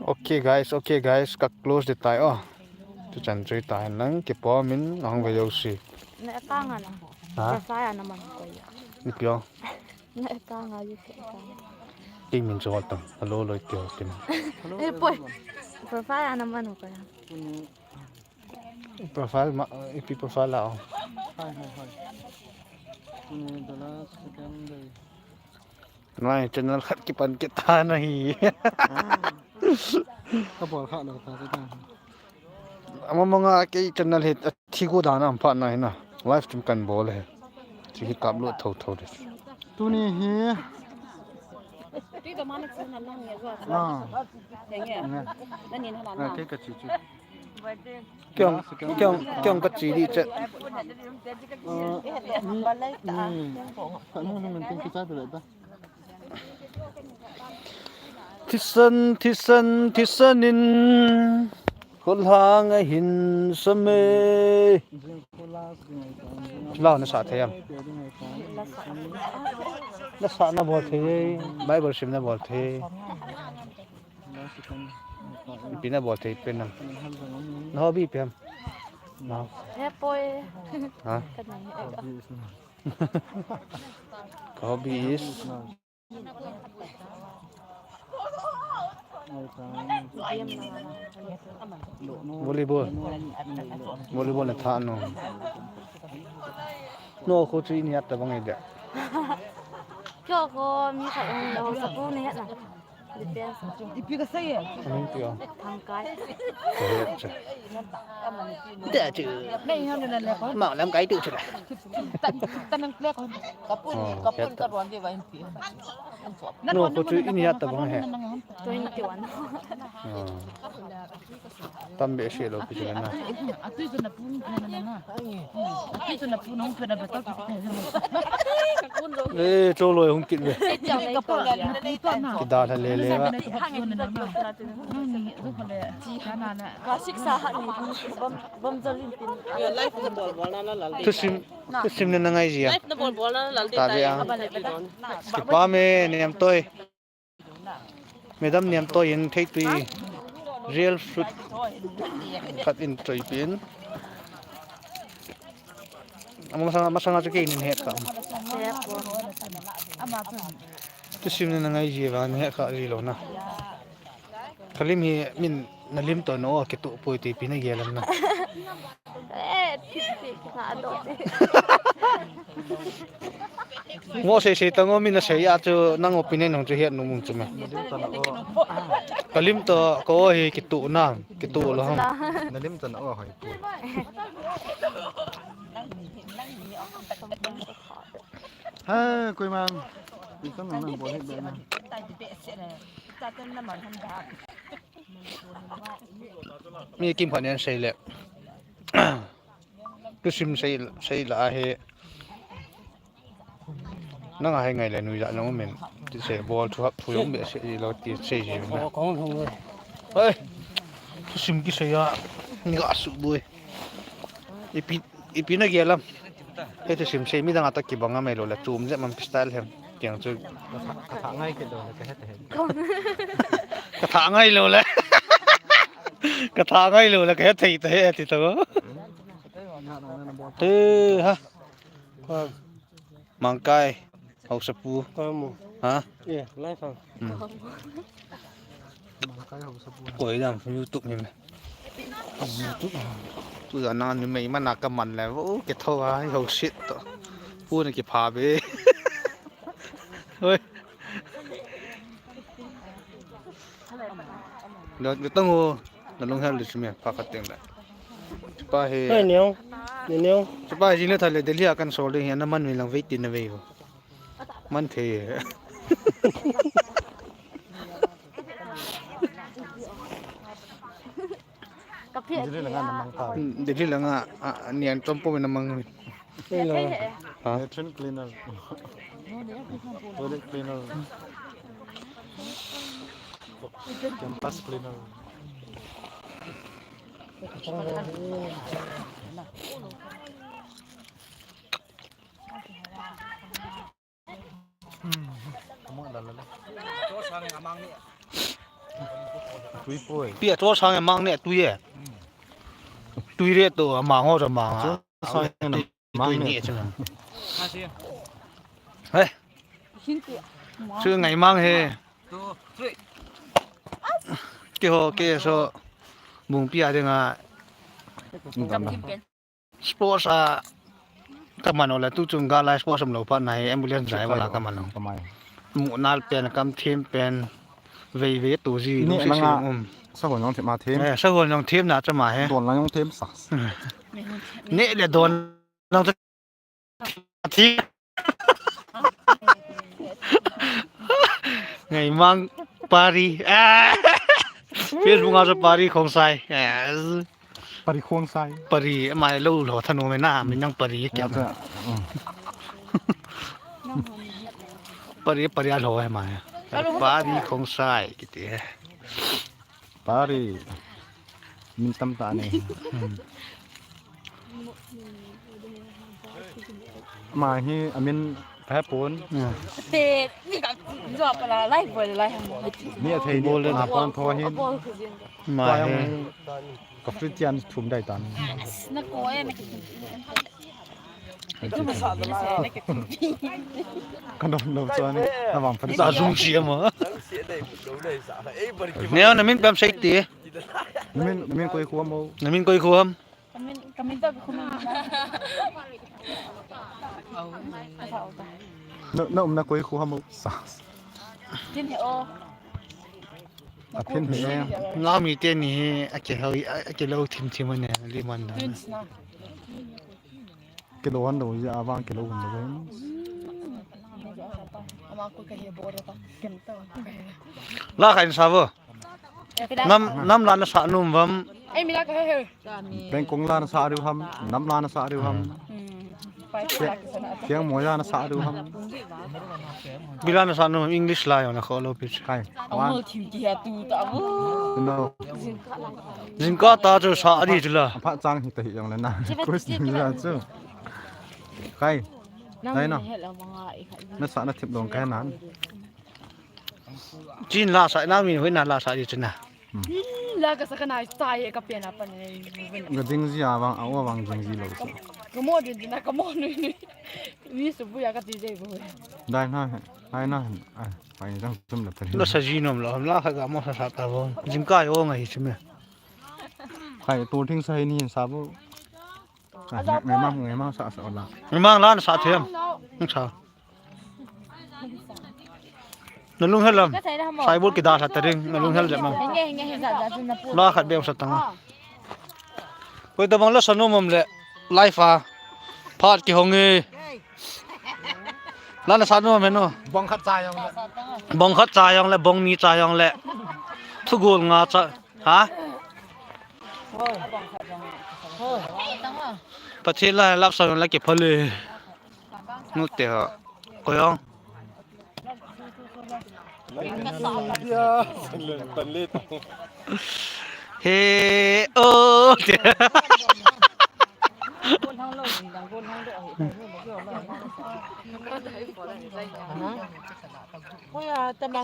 Okay guys, okay guys, ka close di tai o. Tu chan chui tai nang kipo min ang ve yo si. Na ka nga na. Ha? Profile na man ko ya. Ni pio. Na ka nga yu ke ka. Ti min chu tang. Hello loi kio tin. Eh poi. Profile na man ko ya. Profile ma, ipi profile la o. Hai, hai, hai. Ni dola second day. Nai channel khat kipan kit ta na hi. Ka bol kha lo ta ta. Ama manga ke channel hi a thi gu dan am pha na hi na. Live stream kan bol he. Chi hi kap lo tho tho de. Tuni hi. Tui ka mana channel lang ya zo. Ah. Yang ya. Nani na la na. Ke ka chi chi. Kyong, kyong, kyong ka chi di che. Kanu ni men ting ki cha de ta. Thisan, thisan, thisan in khulhang a hin same. Lao na sa thei am? Na sa na bol thei, Bible sim na bol thei. Pi na bol thei pen am? Na hobby pi am? Na. He poi. Ha? Ka nai he ka. Ka hobby is volleyball. Volleyball na tha no. No ko chu ini at ta bang ide. Kyo ko mi khat um lo sa ko ni at na. Depends. Ipi ka sei e? Amin pio. Thangkai. Ko he che. Da chu. Nei ha na le ko. Ma lam kai tu chu la. Ta, ta nang le ko. Kapun, oh, kapun ka ruan de ba in pi. No ko chu ini at ta bang he. Twenty one. Oh. Tam be se lo pi chu na. Atui chu na pun na na na. Atui chu na pun hung chu na ba to ki. Eh, cho lo hung kit ve. Kapun le na pi to na. Ki da tha le le ba. Ka sik sa ha ni. Bom, bom jolin tin. Thusim, thusim ne na ngai ji a. Live na bol bol na lal de ta tai. Kipa me, niam toi. Madam niam toi in thei tui. Real fruit. Khat in choi pin. Ama masanga, masanga chu kei nin het ka. Thusim ne na ngai ji vang het ka ji lo na. Ka lim hi min na lim to no kitu poi ti pi na gel am na. Eh, ti ti na do. Ngo sei sei ta ngo min na sei a chu nang opinion nong chu het nu mung chu me. Ka lim to ko hi kitu na, kitu lo ham. Na lim to na o hoi pu. Ha, koi man. Ni ka nang bol het na. Mi kim khat nen sei le. Thusim sei, sei la hi. Nang a hi ngai le nuijat nang um in. Ti sei bol thu hap thu jong behseh ji lou ti sei ji na. Ko, ko hung le. Hei. Thusim kisei a. Ni ga su boi. Ipi, ipi na gel am. Hei thusim sei midang a toh kibang a mai lou le. Chom jep man style hem. Tiang chu. Ka tha, ka tha ngai kit lou le, ka he thei. Ka tha ngai lou le. Ka tha ngai lou le, ka he thei ta he ti ta. Te ha. Mangkai. Haosapu. Kamu. Ha? Yeah, live ha. Hmm. Koi dam YouTube ni me. YouTube. Tu da na ni mei mana ka man le. Wo ke tho a ho shit to. Pu ni ki pha be. Oi. Lo, lo tang ho. Na lung hel di simi, pa khat teng le. Chupa hi. Hei, neo. Ni neo. Chupa hi jing le thale Delhi a kan sol ding hi, na man mi lang vei tin na vei ho. Man thei. Ka phe Delhi langa na mang ta. Hmm, Delhi langa, a, a, nian chompo na mang. Hello. Ha? Latrine cleaner. Toilet cleaner. Campus cleaner. Tui poi. Pi a cho sang e mang ne tui e. Tui re to a mang ho ra mang a. Cho sang e mang ne. Tui ni e chang. He. Chu ngai mang he. Ke ho ke so. Bung pi a ding a. Sports a ka man u le tu chung ga lai sports um lou phat na hi ambulance driver la ka man u. Ka mai. Mu nal pen kam them pen vei vei tu ji lu si si um. Sa hon jong them a them. Eh, sa hon jong them na cha ma he. Don la jong them sa. Ne le don jong them. Ngai mang pari. Ah! Facebook a sa pari khong sai. Ah! Pari khong sai. Pari, mai lo lo thanu me na, mi nang pari kya. Ya, ta, mm. Pari, pari a lo hai mai. Pari khong sai, kiti hai. Pari. Min tam ta ne. Hmm. Ama hi, amin, phe pon. Hmm. Te, ni ka, jo pa la, lai bol lai. Ni a thei ni, bol le na pon tho hin. Ma he. Ka free tian thum dai tan. Na ko e, na ki. Ka nom nom chuan na vang phan sa zung si ama. Neo na min pam sei ti. Na min, na min koi khuam o. Na min koi khuam. Ka min, ka min ta ka khum. Na, na um na koi khuam o. Sa. Tin he o. A phin hi e. Lami te ni hi a ke lo, a ke lo thim thim ne, li man na. Twins na. Ke lo han lo ja, a vang ke lo hun lo. Ama ko ka he bo ta. Kem ta. La kha in sa vo. Nam, nam la na sa num vam. Ai mi la ka he he. Bengkong la na sa riu ham, nam la na sa riu ham. Hmm. Thiang mo la na sa riu ham. Bila na sa num English la yo na kho lo pi. Kai. Amo thim ki ha tu ta amo. No. Jingkah ta chu sa di chu la. Pha chang hi ta hi jong le na. Question la chu. Kai. Nai na. Na sa na thim dong kai nan. Chin la sa na mi hoi na la sa di chu na. Hmm. Hmm, la ka sa ka nai sa ye ka pe na pa ne. Ga ding ji a vang, a o vang ding ji lo sa. Ka mo din din na ka mo nui nui. Wi su bu ya ka ti je bu. Dai na, dai na. Ai, pai jang sum la ta. Lo sa ji nom lo, la kha ga mo sa sa ta vo. Jingkah o ngai hi chu me. Khai tu thing sa hi ni sa bu. Ngai mang, ngai mang sa sa la. Ngai mang la sa thiam. Sa. Na lung hel lam. Sai bul ki da sa ta ding. Na lung hel jep mang. Henge, henge, henge, za, za, za, na pu. La khat beu sa tang. Koi ta bang la sa nom om le. Life a. Phat ki hong e. La na sa nom he no. Bong khat cha jong le. Bong khat cha jong le, bong ni cha jong le. Thu gol nga cha. Ha? Pathen la love song la kiphal e. Nu te ho. Ko jong. He o.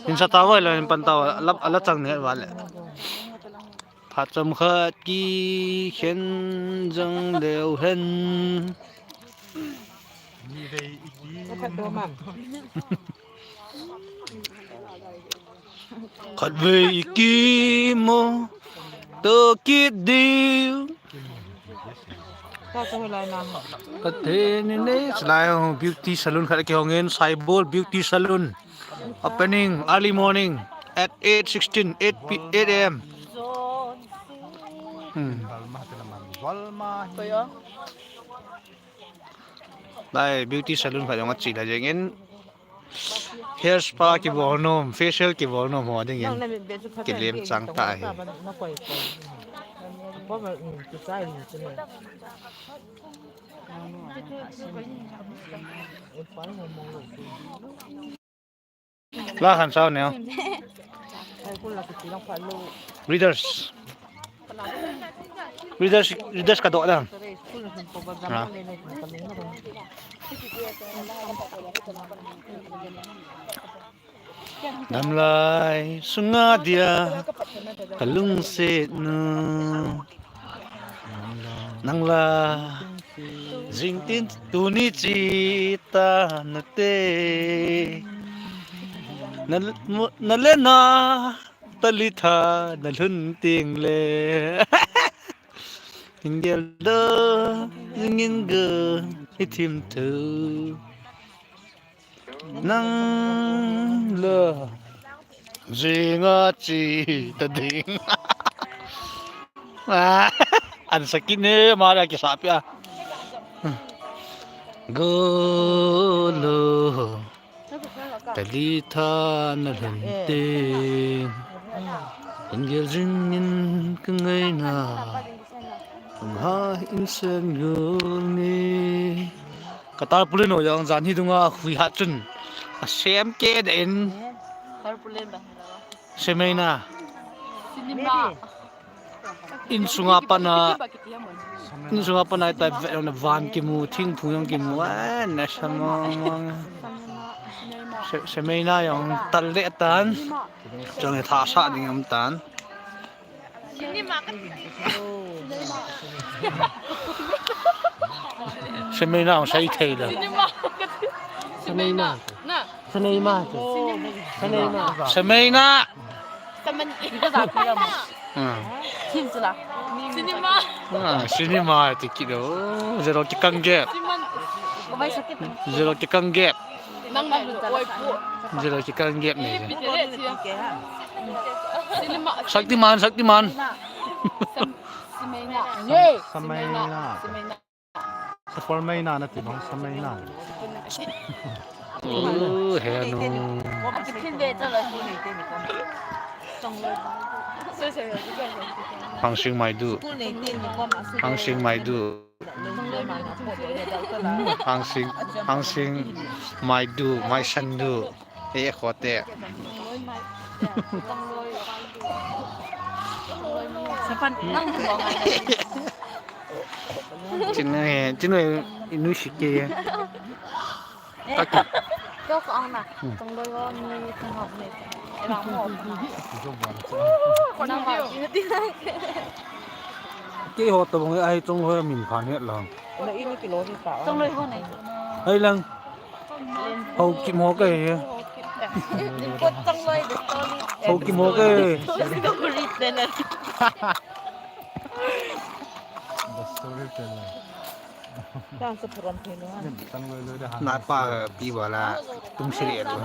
Insa tawai la in pan tawai la, ala chang ne vale. Phat chomkhat kikhen jong leu hen. Khatvei ikimu to kit diu. Pathen in e, chulai ho beauty salon khat kihong in, Saibol Beauty Salon. Opening early morning at eight sixteen, eight p-, eight a m. Hmm. Lai beauty salon khat jong achi la jeng in. Hair spa kibol nom, facial kibol nom ho ding in. Kilem chang ta hi. La khan sao neo. Readers. Readers, readers ka doh dan. Ha. Damlai sunga dia kalungset nu. Nang la jingtin tuni chi ta nate. Na, na le na talitha na lhun ting le. Hinggel do jingin go hithim thu. Nang la jinga chi ta ding. Ah, an sakit ne mara kisapia. Golo talitha na lhun ting. Hinggel jingin ka ngaina. Hung ha in sen gul ni. Ka tarpaulin ho jong jan hi dunga hui hat chun. A sem ke da in. Tarpaulin ba? Semeina. Cinema. In sunga pana. In sunga pana ta ve na van kimu, thingphung jong kimu. A, na sa mo mo. Se-, semeina jong tal le tan. Jong e tha sa ding am tan. Semeina hung sei thei le. Semeina. Semeina. Semeina. Hmm. Ah, cinema ti kit lo. Zero kikang gap. Zero kikang gap. Zero kikang gap ni. Shaktiman, Shaktiman. Semeina. Semeina. Semeina. Sa Formeina nati bang Semeina. Oh, he nu. Hangsing Maidu. Hangsing Maidu. Hangsing, Hangsing Maidu, Maisandu. E khote. Sapan nang buang ai. Chinwe, chinwe inu shike. Kaki. Kau ko ang na. Tong doi ko ni tong hok ni. Era mo. Ko nang ma. Keiho tabang e, ahi Chongloi min phan het lang. Chongloi ho nai. Ahi lang. Haokip ho kahi. Haokip ho kahi. Napa pi wala tum siri elu.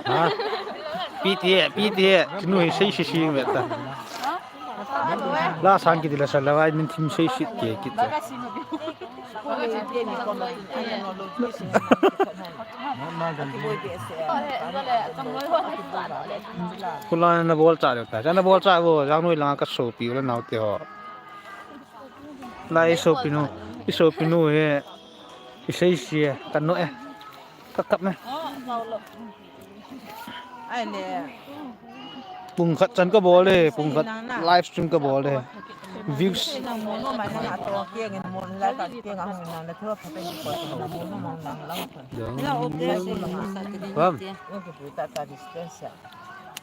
Ha? Pi ti e, pi ti e. Kinu hi sei si si ve ta. La sang kiti la sa la vai min thim sei si ti kiti. Kula na bol cha le ta. Cha na bol cha vo, jang noi langa ka sopi u le nao te ho. Lai i sopi nu, i sopi nu he. I sei si e, ka no e. Ka kap me. Ai le. Pung khat chan ka bol e, pung khat live stream ka bol e. Views. Bam.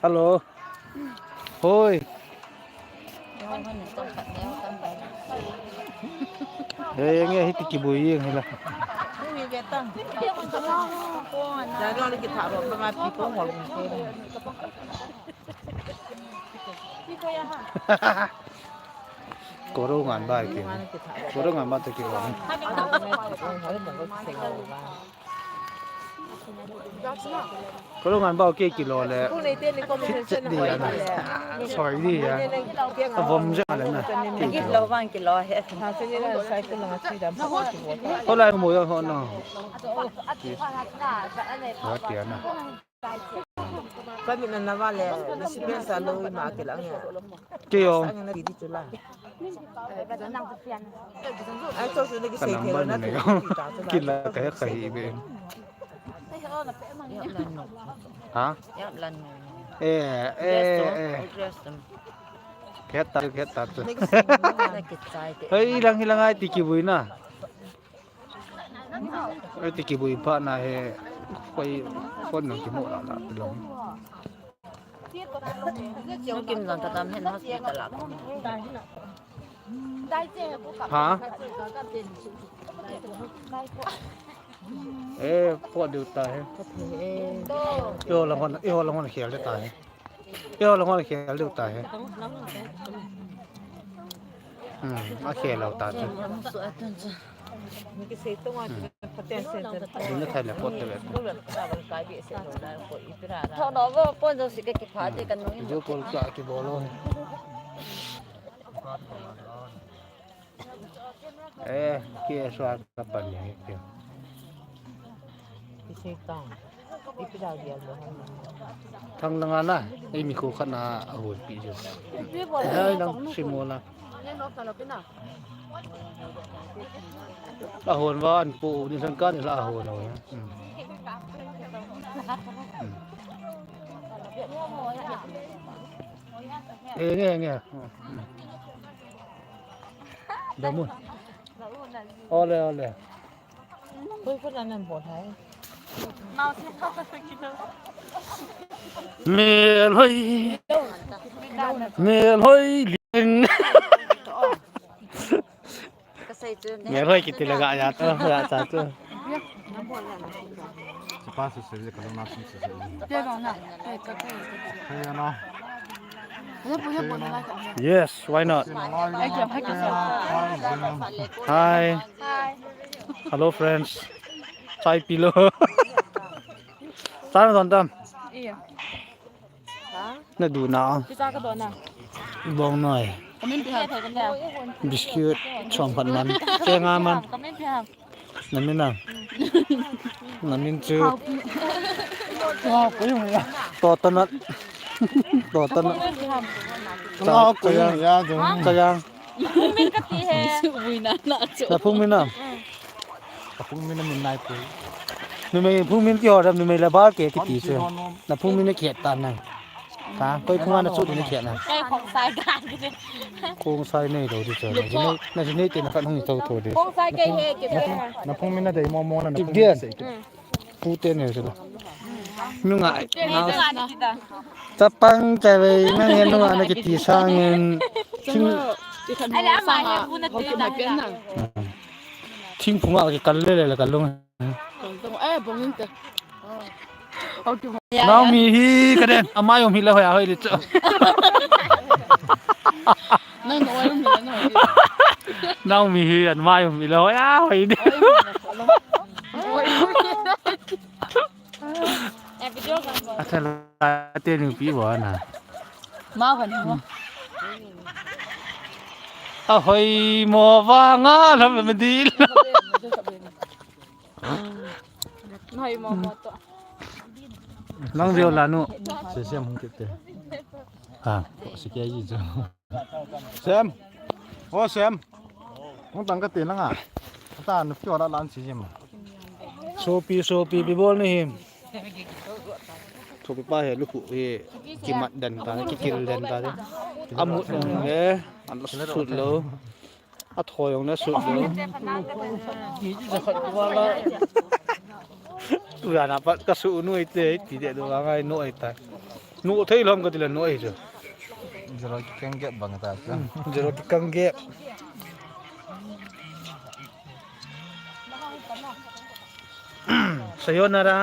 Hello. Hoi. He, nge hiti kibui jeng hila. Koro ngan bai ki. Koro ngan bai to ki. Kolo ngan bau ke kilo le. Fit chet di ya na. Soi di ya. Avom ja le na. Kilo vang kilo he. Hola mo yo ho no. Ho ti ya na. Kami na na vale, dispensa lo ma ke lang ya. Ke yo. Ang na di tu la. Ai to su na ki sei ke na. Kila ka ka hi be. Ha? Eh, eh, eh. Kheta, kheta tu. Hei, lang hilang ai ti kibui na. Ai ti kibui pha na he. Koi phone nang kimu la la tu long. Kim jong ta tam hen hospital la. Ha? Eh, po diu ta he. Yo la hon, yo la hon khel ta he. Yo la hon khel diu ta he. Hmm, a khel lo ta chu. Ni thai le pot te ve. Thau no vo pon jo si ke ki pha te kan nung. Video call ka ki bolo. Eh, ki swa ka pan ni ke. Ki se tang. Thang langa na, ei mi kho khat na a hon pi jo. Hai nang simo na. A hon va an pu ni san ka ni la a hon o. Hmm. Hmm. Eh, nge, nge. Hmm. Damun. Ole, ole. Melhoi. Melhoi lieng. Melhoi kiti laga ya to, ya cha to. Yes, why not? Hi. Hello, friends. Chai pi lo. Chai na don tam. Na du na. Bong noi. Biscuit, chom phat man. Chenga man. Na min a? Na min chu. Totonat. Totonat. Cha, cha yang. Cha yang. Na phung min a? Ka phung min a min nai pu. Numei phung min kiho dam, numei la ba ke kiti chu. Na phung min a kihet ta nang. Ha, koi phung a na chu ni kihet na. Kei Khongsai ka. Khongsai nei lo di chu. Na nei, na nei te na khat hung to to di. Khongsai kei he ke. Na phung min a dei mo mo na na phung min sei ke. Pu te ne chu. Nunga. Chapang chai ve nang he nunga na kiti sangin. Thing. Ai la ma he pu na te na. Thingphung a kikal le le ka lung. Naomi hi ka den, amai um hi le hoi a hoi le chu. Naomi hi amai um hi le hoi a hoi le. Acha la te ni pi bo na. Ma kan mo. Ahoi mo vanga lam medil. Nang veo la nu. Sesiam hung kit te. Ha. Sesiam. Sem. O Sem. Hung tang kate nanga. Ata nu kio la lan sesiam. Sopi, sopi, ipi bol nahim. Sopi pa hi lukhu hi kimat den ta, kikil den ta. Amut nung le, an sut lou. Athoi jong le sut lou. Tujan a pat kasu nu ite, ti de do ngai no ita. No thei lom kati le no ai chu. Zero kikang gap bang ta chu. Zero kikang gap. Sayonara.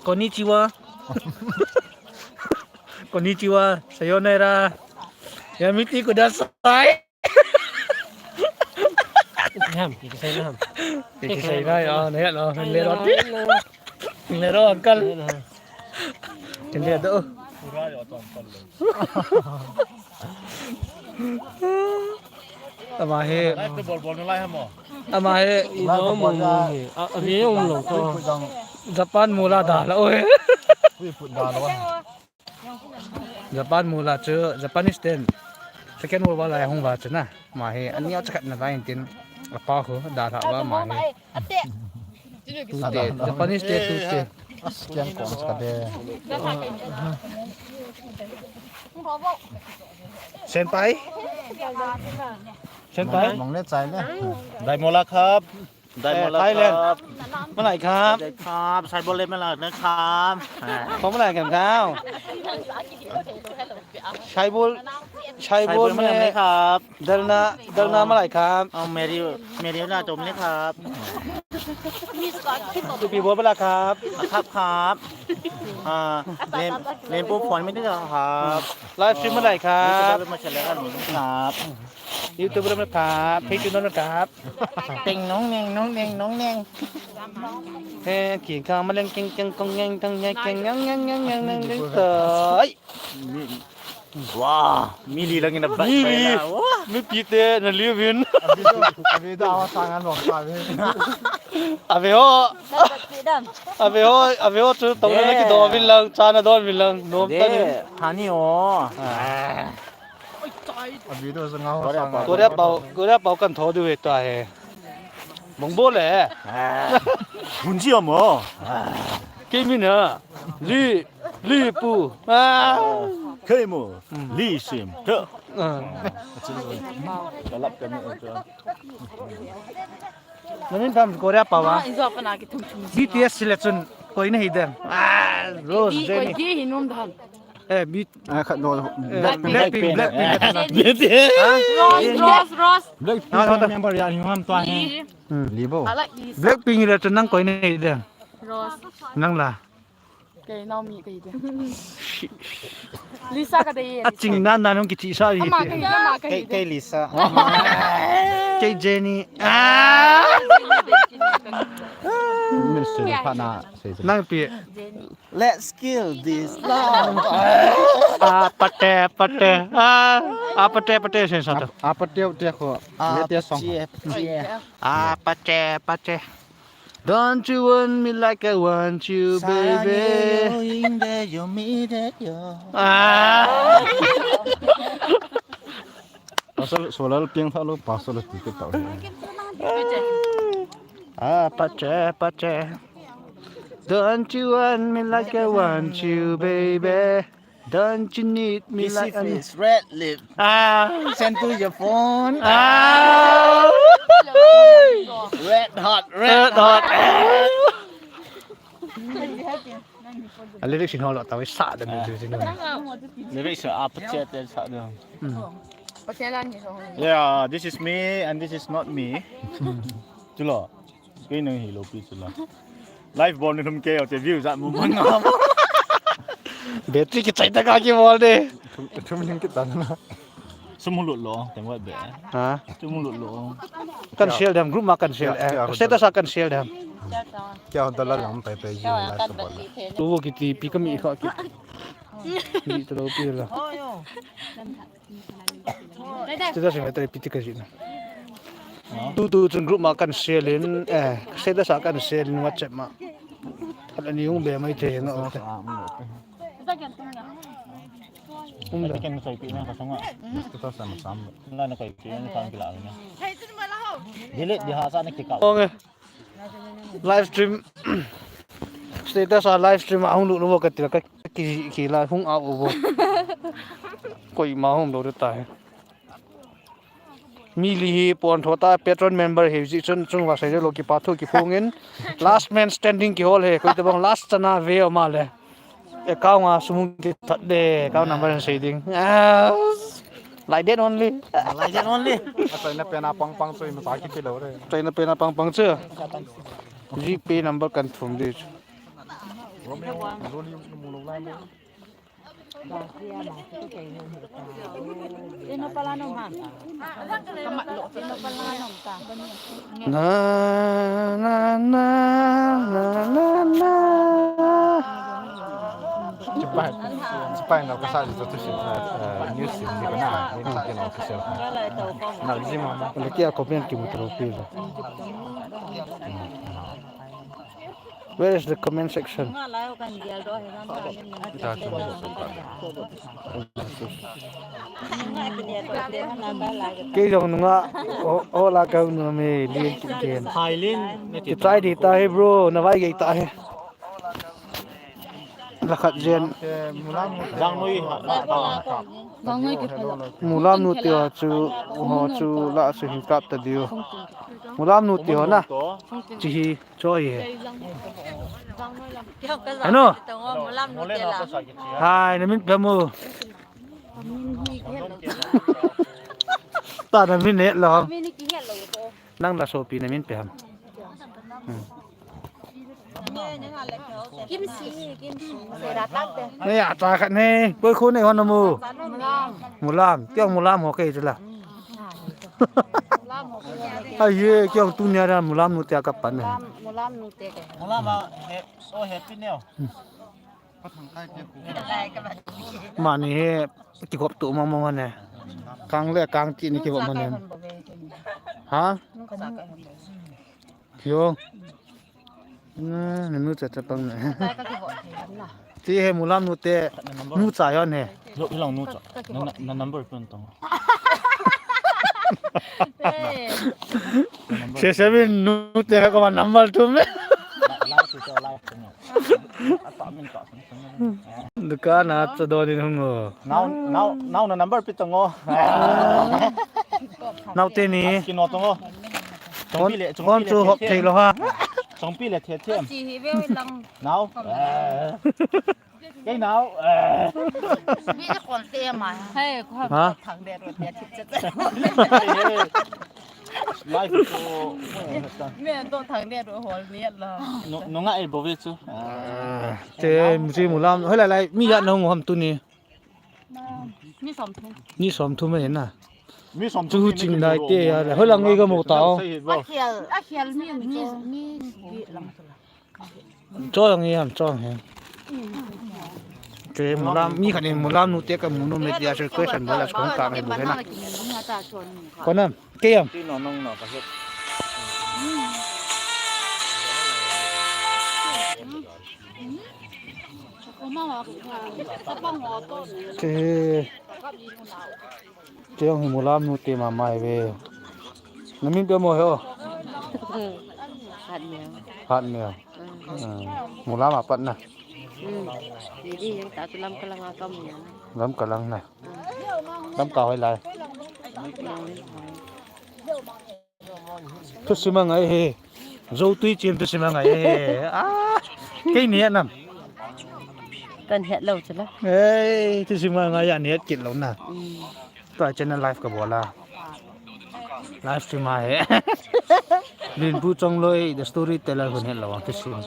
Konnichiwa. Konnichiwa. Sayonara. Yamete kudasai. Ham, kikisai na ham. Kikisai na, ya, na, ya, lo, le, lo. Le, lo, uncle. Le, lo. Ama hi. Ama hi. Ino mo mo hi. A, a, vi yung lo ko. Japan mula da la, oi. Japan mula chu, Japanese ten. Second World War lai hung va chu na. Ama hi, ani a chakhat na va in tin. Apa ho, da la va ama hi. Tute, Japanese te tute. As kiang kong sa de. Senpai? Senpai? Mong le chai le. Dai mola khap. Dai mola khap. Malai khap. Khap, sai bol le malai na khap. Khom malai khap khap. Sai bol, sai bol malai khap. Dalna, dalna malai khap. Meri, meri na tom le khap. Ipi bol malai khap. Khap khap. Ah, lem, lem pu phone me de khap. Live stream malai khap. YouTube le ma chale kan khap. YouTube le malai khap. Facebook le malai khap. Teng nong neng, nong neng, nong neng. He, king kang maleng king keng kong ngeng tong ngeng keng ngeng ngeng ngeng ngeng ngeng ngeng. Ai. Wah, mili lang ina bat. Mili. Mipi te na liu vin. Abi do, abi do awa sangan lo ka vin. Abi ho. Abi ho, abi ho chu tong na ki do vin lang, cha na do vin lang. Nom ta ni. Hani o. Korea pau, Korea pau kan tho du ve ta he. Bong bo le. Hun ji mo. Ke mi na. Li, li pu. Ke mo. Li sim. Ke. Namin tham Korea pau a. B T S le chun koi na hi dem. Rose Jennie. Koi hi nom dan. Eh, B T S. Ah, khat no. Blackpink, Blackpink, Blackpink. Rose, Rose, Rose. Blackpink member ya ni ham tua he. Libo. Blackpink le chun nang koi na hi dem. Rose. Nang la. Kei Naomi kei de. Lisa ka de ye. Aching nan nan hung kichi sa hi. Ama kei de, ama kei de. Kei Lisa. Kei Jennie. Ah. Min sin pa na. Nang pi. Let's kill this love. Ah, pate, pate. Ah, ah, pate, pate, sen sa to. Ah, pate, pate ko. Ah, pate, pate. Ah, pate, pate. Don't you want me like I want you, baby? Ah. Pasal solar piang thalo pasal ticket tau. Ah, pache, pache. Don't you want me like I want you, baby? Don't you need me like I need. Red lip. Ah. Send to your phone. Ah. Red hot, red hot. A lyrics in holo tawi sa da mi tu sinu. Lyrics a pache te sa da. Yeah, this is me and this is not me. Chulo. Kei nang hi lo pi chu la. Live bol ni thum kei o te view jat mu man nga. Battery kichai ta ka kibol de. Thum, thum ning kita na. Sum lut lo, teng wai be. Ha? Sum lut lo. Kan share dem, group ma kan share. Eh, status a kan share dem. Kya hon ta la lam pai pai ji na support la. Tu wo kiti pi kami kha ki. Ni to lo pi la. Status in ka repeat ka jih na. Tu tu chun group ma kan share in, eh, status a kan share in WhatsApp ma. Ala ni ung be mai te na o te. Um da. Ken kai pi na ka sanga. Status a ma sam. Na na kai pi na kan kila na. Delete di ha sa na kika. Ong e. Live stream. Status a live stream a hung lut nu ka ti ka ki ki la hung a u bo. Koima hung lo ta he. Mi li hi pon tho ta, patron member hi ji chun chung va sai lo kipa thu kiphong in. Last man standing kihol he, koi tabang last chana ve o ma le. Account a sum kithat de, account number sei ding. Ah, like that only. Like that only. Asai na pena pang pang chu ima sa kipe lo re. Chai na pena pang pang chu. GPay number kan thum di chu. Ino pala nom ha. Ino pala nom ta. Na, na, na, na, na, na. Cepat, cepat nak pasal itu tu sih, eh, news sih, ni kena, ni kena official. Nak lagi mana? Lagi aku pun kimu terlebih lah. Where is the comment section? Kei jong nunga, o, o la ka nu me, lien ki ken. Hai lien, ki try di ta he bro, na vai gei ta he. La khat jen. Jang nui, ha, ha, ha. Mulam nu te ho chu, ho chu la chu hin kap ta diu. Mulam nu te ho na. Chi hi. Choi he. Ano? Hai, na min pemu. Ta na min ne lo. Nang la sopi na min pe ham. Hmm. Kimsi, kimsi. Sera tak te. Ne ya ta khat ne. Koi khu ne hon mu. Mulam. Kyo mulam ho ke chu la. Ai ye, kyo tu nia ra mulam nu te ka pan ne. Mulam nu te ke. Mulam a, he, so happy neo. Mani he, kikop tu mong mong ne. Kang le kang ti ni kikop mong ne. Ha? Yo. Na, na nu cha cha pang ne. Ti he mulam nu te, nu cha yo ne. Yo, ilang nu cha. Na, na, na number pun tong. Se seven nu te ko number tu me. Dukan a cha do din hung o. Now, now, now na number pi tong o. Now te ni. Kino tong o. Kon, kon chu hop thei lo ha. Chongpi le the the. Chi hi ve lang. Now. Kei nau. Mi kon te ma. Hai, ko ha. Thang de ro te thip chat. Life ko. Mi to thang de ro hol ni la. No, no nga e bo ve chu. Te mi mulam. Hoi lai lai mi ya nong ham tu ni. Ni som thum. Ni som thum e na. Mi som chu thum ching dai te ya. Hoi lang ngai ka mo ta o. A khial, a khial mi mi mi lang. Choi ang e ham, choi ang e. Te mulam, mi khat in mulam nu te ka mu nom e tia chu question bol a chu kong ka ngai bu he na. Ko nam, ke yam. Te. Kei jong hi mulam nu te mama hi ve. Na min pe mo he o. Hat neo. Hat neo. Hmm. Hmm. Mulam a pat na. Hmm. Ni di yang ta tu lam ka lang a kam neo. Lam ka lang na. Hmm. Lam ka hoi lai. Lam hoi. Thusim a ngai he. Zo tui chim thusim a ngai he. Ah, kei ni nam. Kan het lo chu la. Ei, thusim a ngai a ni het kit lo na. Mm. Tua channel live ka bol a. Live stream a he. Linpu Chongloi, the storyteller, hun het lo thusim.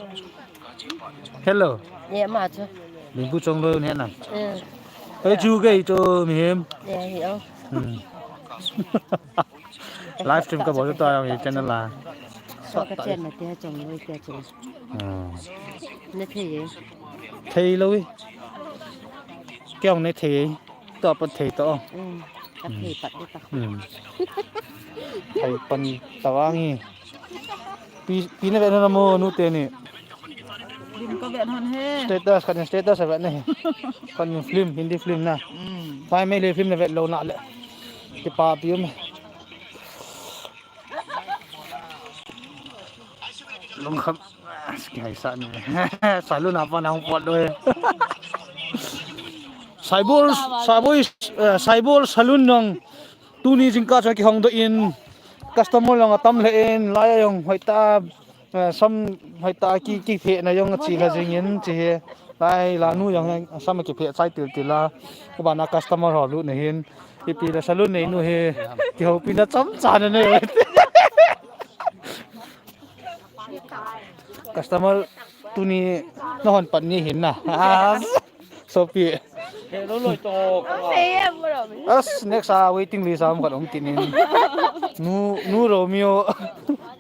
Hello. Ye ma chu. Linpu Chongloi hun het na. Eh. Ei chu kei chu mi hem. Ye hi o. Hmm. Live stream ka bol ta yang channel la. So ka chen na te chong loi te chong. Hmm. Ne thei ye. Thei lo i. Kei jong ne thei. ta pat thei ta. Hmm. Ka thei pat de ta. Hmm. Thei pan ta vang hi. Pi, pi na ve na mo nu te ni. Film ka ve hon he. Status kan status ve na he. Kan film, Hindi film na. Hmm. Pai me le film na ve lo na le. Ti pa pi um. Lungkham. Ski hai sa ni. Salu na pa na hung pot lo he. Saibol, Saibol, eh, Saibol Saloon nong tuni jingkah chun kihong doh in customer jong atam lheh in lai a jong hoitah, eh, sam hoitah ki, kiphe na jong achi lha jing in chi he. Lai la nu jong sam kiphe chai til til a. Ka bana customer ho lut na hin. Ipi la saloon nei nu hi kihoupi na chomcha na nei. Customer tuni na hon pan ni hin na. Ah, sopi. He lo loi to. As, next a waiting list a um khat um kit in. Nu, Nu Romeo,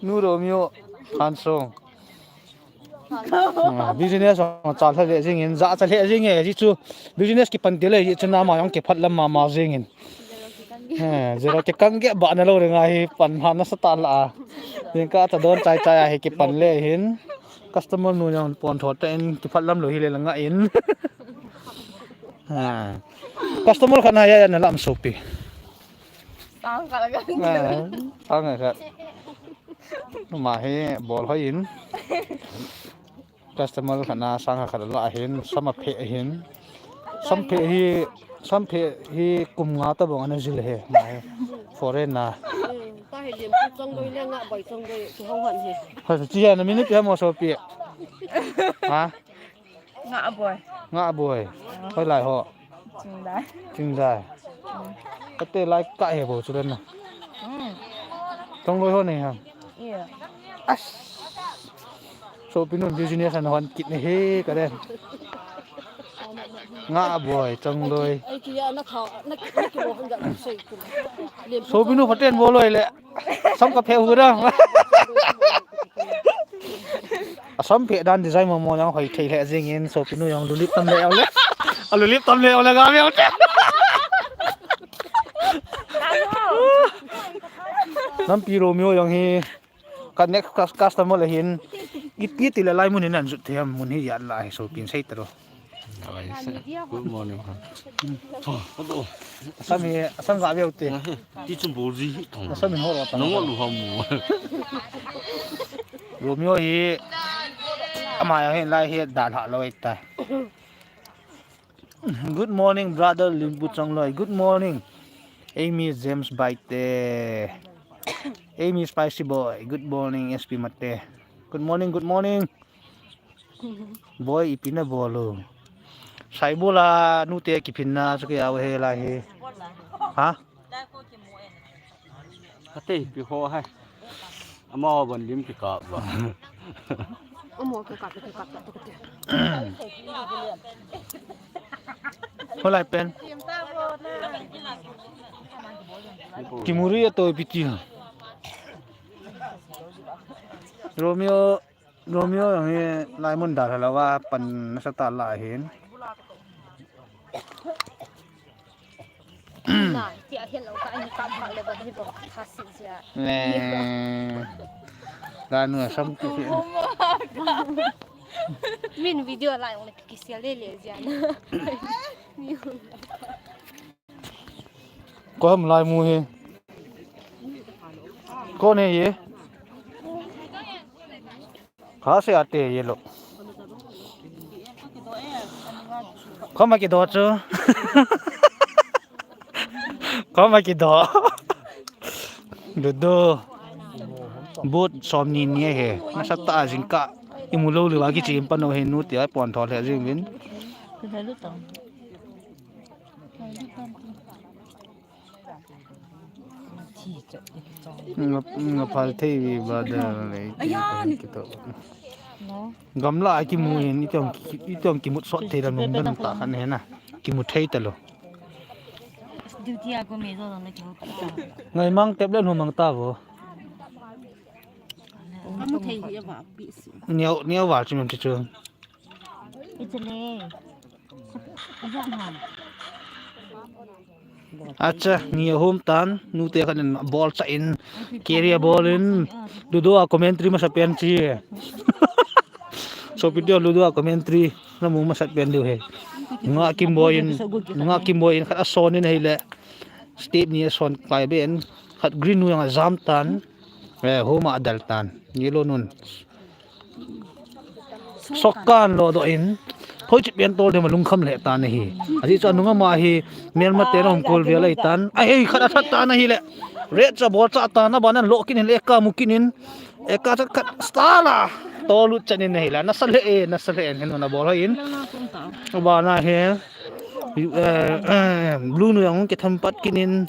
Nu Romeo, Thansong. Ah, business jong cha lha le jing in, ja cha le jing e, ji chu business kipan ti le, ji chu nama jong kiphat lam mama jing in. Eh, zero kikang ge ba na lo ring a hi pan ha na sa ta la a. Jingkah cha don chai chai a hi kipan le hin. Customer nu jong pon tho ta in kiphat lam lo hi le la nga in. Ah. Customer khat na ya ya na lam sopi. Sang khat la ka. Ah, sang khat. Ma hi bol hoi in. Customer khat na sang khat la hin, sam aphe hin. Sam phe hi, sam phe hi kum nga ta bang ana jil he, ma hi. Foreign na. Hmm, ta hi lian pu chong doi le nga boi chong doi, chu hong han hi. Ha, chi ya na minute ya mo sopi. Ha? Nga boi. Nga boi. Hoilai ho. Chingdai. Chingdai. Hmm. Kate lai ka he bou chu le na. Hmm. Chongloi ho nei ham? Iya. As. Sopi nun business ana hon kit ni he ka den. Nga boi, chongloi. Ai, ki ya na tha, na ki, na ki mo han ja sei tu. Sopi nu phaten bol loi le. Sam ka phe hu da. A sam phe dan design mo mo jong hoi thei le jing in sopi nu jong lulip tam le le. A lulip tam le le ga ve te. Nampi Romeo jong hi ka next cus-, customer le hin. Iti ti le lai mun hin an jut them mun hi ya lai sopin sei ta ro. Good morning. Asam hi, asam ga veu te. Ti chun bol ji hi tong. Asam hin ho lo ta. Nang lu ham. Romeo hi, ama ya hin lai hi da la lo ta. Good morning, brother Limbu Chongloi. Good morning, Amy James Baite. Amy Spicy Boy. Good morning, S P Mate. Good morning, good morning. Boy, ipi na bol u. Saibol a nu te kiphin na chu kei a he lai he. Ha? Ate, pi ho hai. Ama ho ban lim ki kap ba. Amo ki kap, ki kap, ki kap. Ho lai pen. Kimuri a to piti ha. Romeo Romeo jong hi lai mun da lou va pan nasa ta la hin. Na, ti a hin lo ka ni ka pha le ba ni ba tha si sia. Ne. La nu sam ki. Min video lai ong le ki sia le le sia na. Ko ham lai mu hi. Ko ne ye. Kha se ate ye lo. Ko ma ki do chu. Ko ma ki do. Dudu. But som ni ni he. Nasa ta jing ka. Imu lo le wa ki chi pa no he nu ti a pon tho le jing vin. Nga, nga phal thei vi ba da lei ti ki to. Gamla a kimu in itong, itong kimut sot thei da nung da nung ta khan he na. Kimu thei ta lo. Duty a ko me zo na ki ho ta. Ngai mang tep le nu mang ta vo. Kamu thei hi va pi si. Niau, niau va chi mun chi chu. Ichale. Ijat ham. Acha, ni ahom tan, nute khat in ball cha in, carry a ball in, Ludo a commentary masa pen chi. Sopi teu Ludo a commentary, namu masa pen diu he. Nga Kimboi in, nga Kimboi in, khat ason in hile. Step ni ason kai ben, khat Green Nu jong ajam tan, eh, hom a adel tan. Yellow Nun. Soccer lodoh in, hoiche pen tol dem alungkham lheh tan ahi. Ajeh chu anung ama hi, melmate na hung kol vel ahi tan. Ahei, khat athat tan ahile. Red cha ball cha tan, aban in lo kit in, Eka mu kit in. Eka cha khat stala. Tol lut chan in ahile. Nasa lheh e, nasa lheh e, hin na ball hoi in. Aban a hi, eh, eh, Blue Nu jong kitham pat kit in.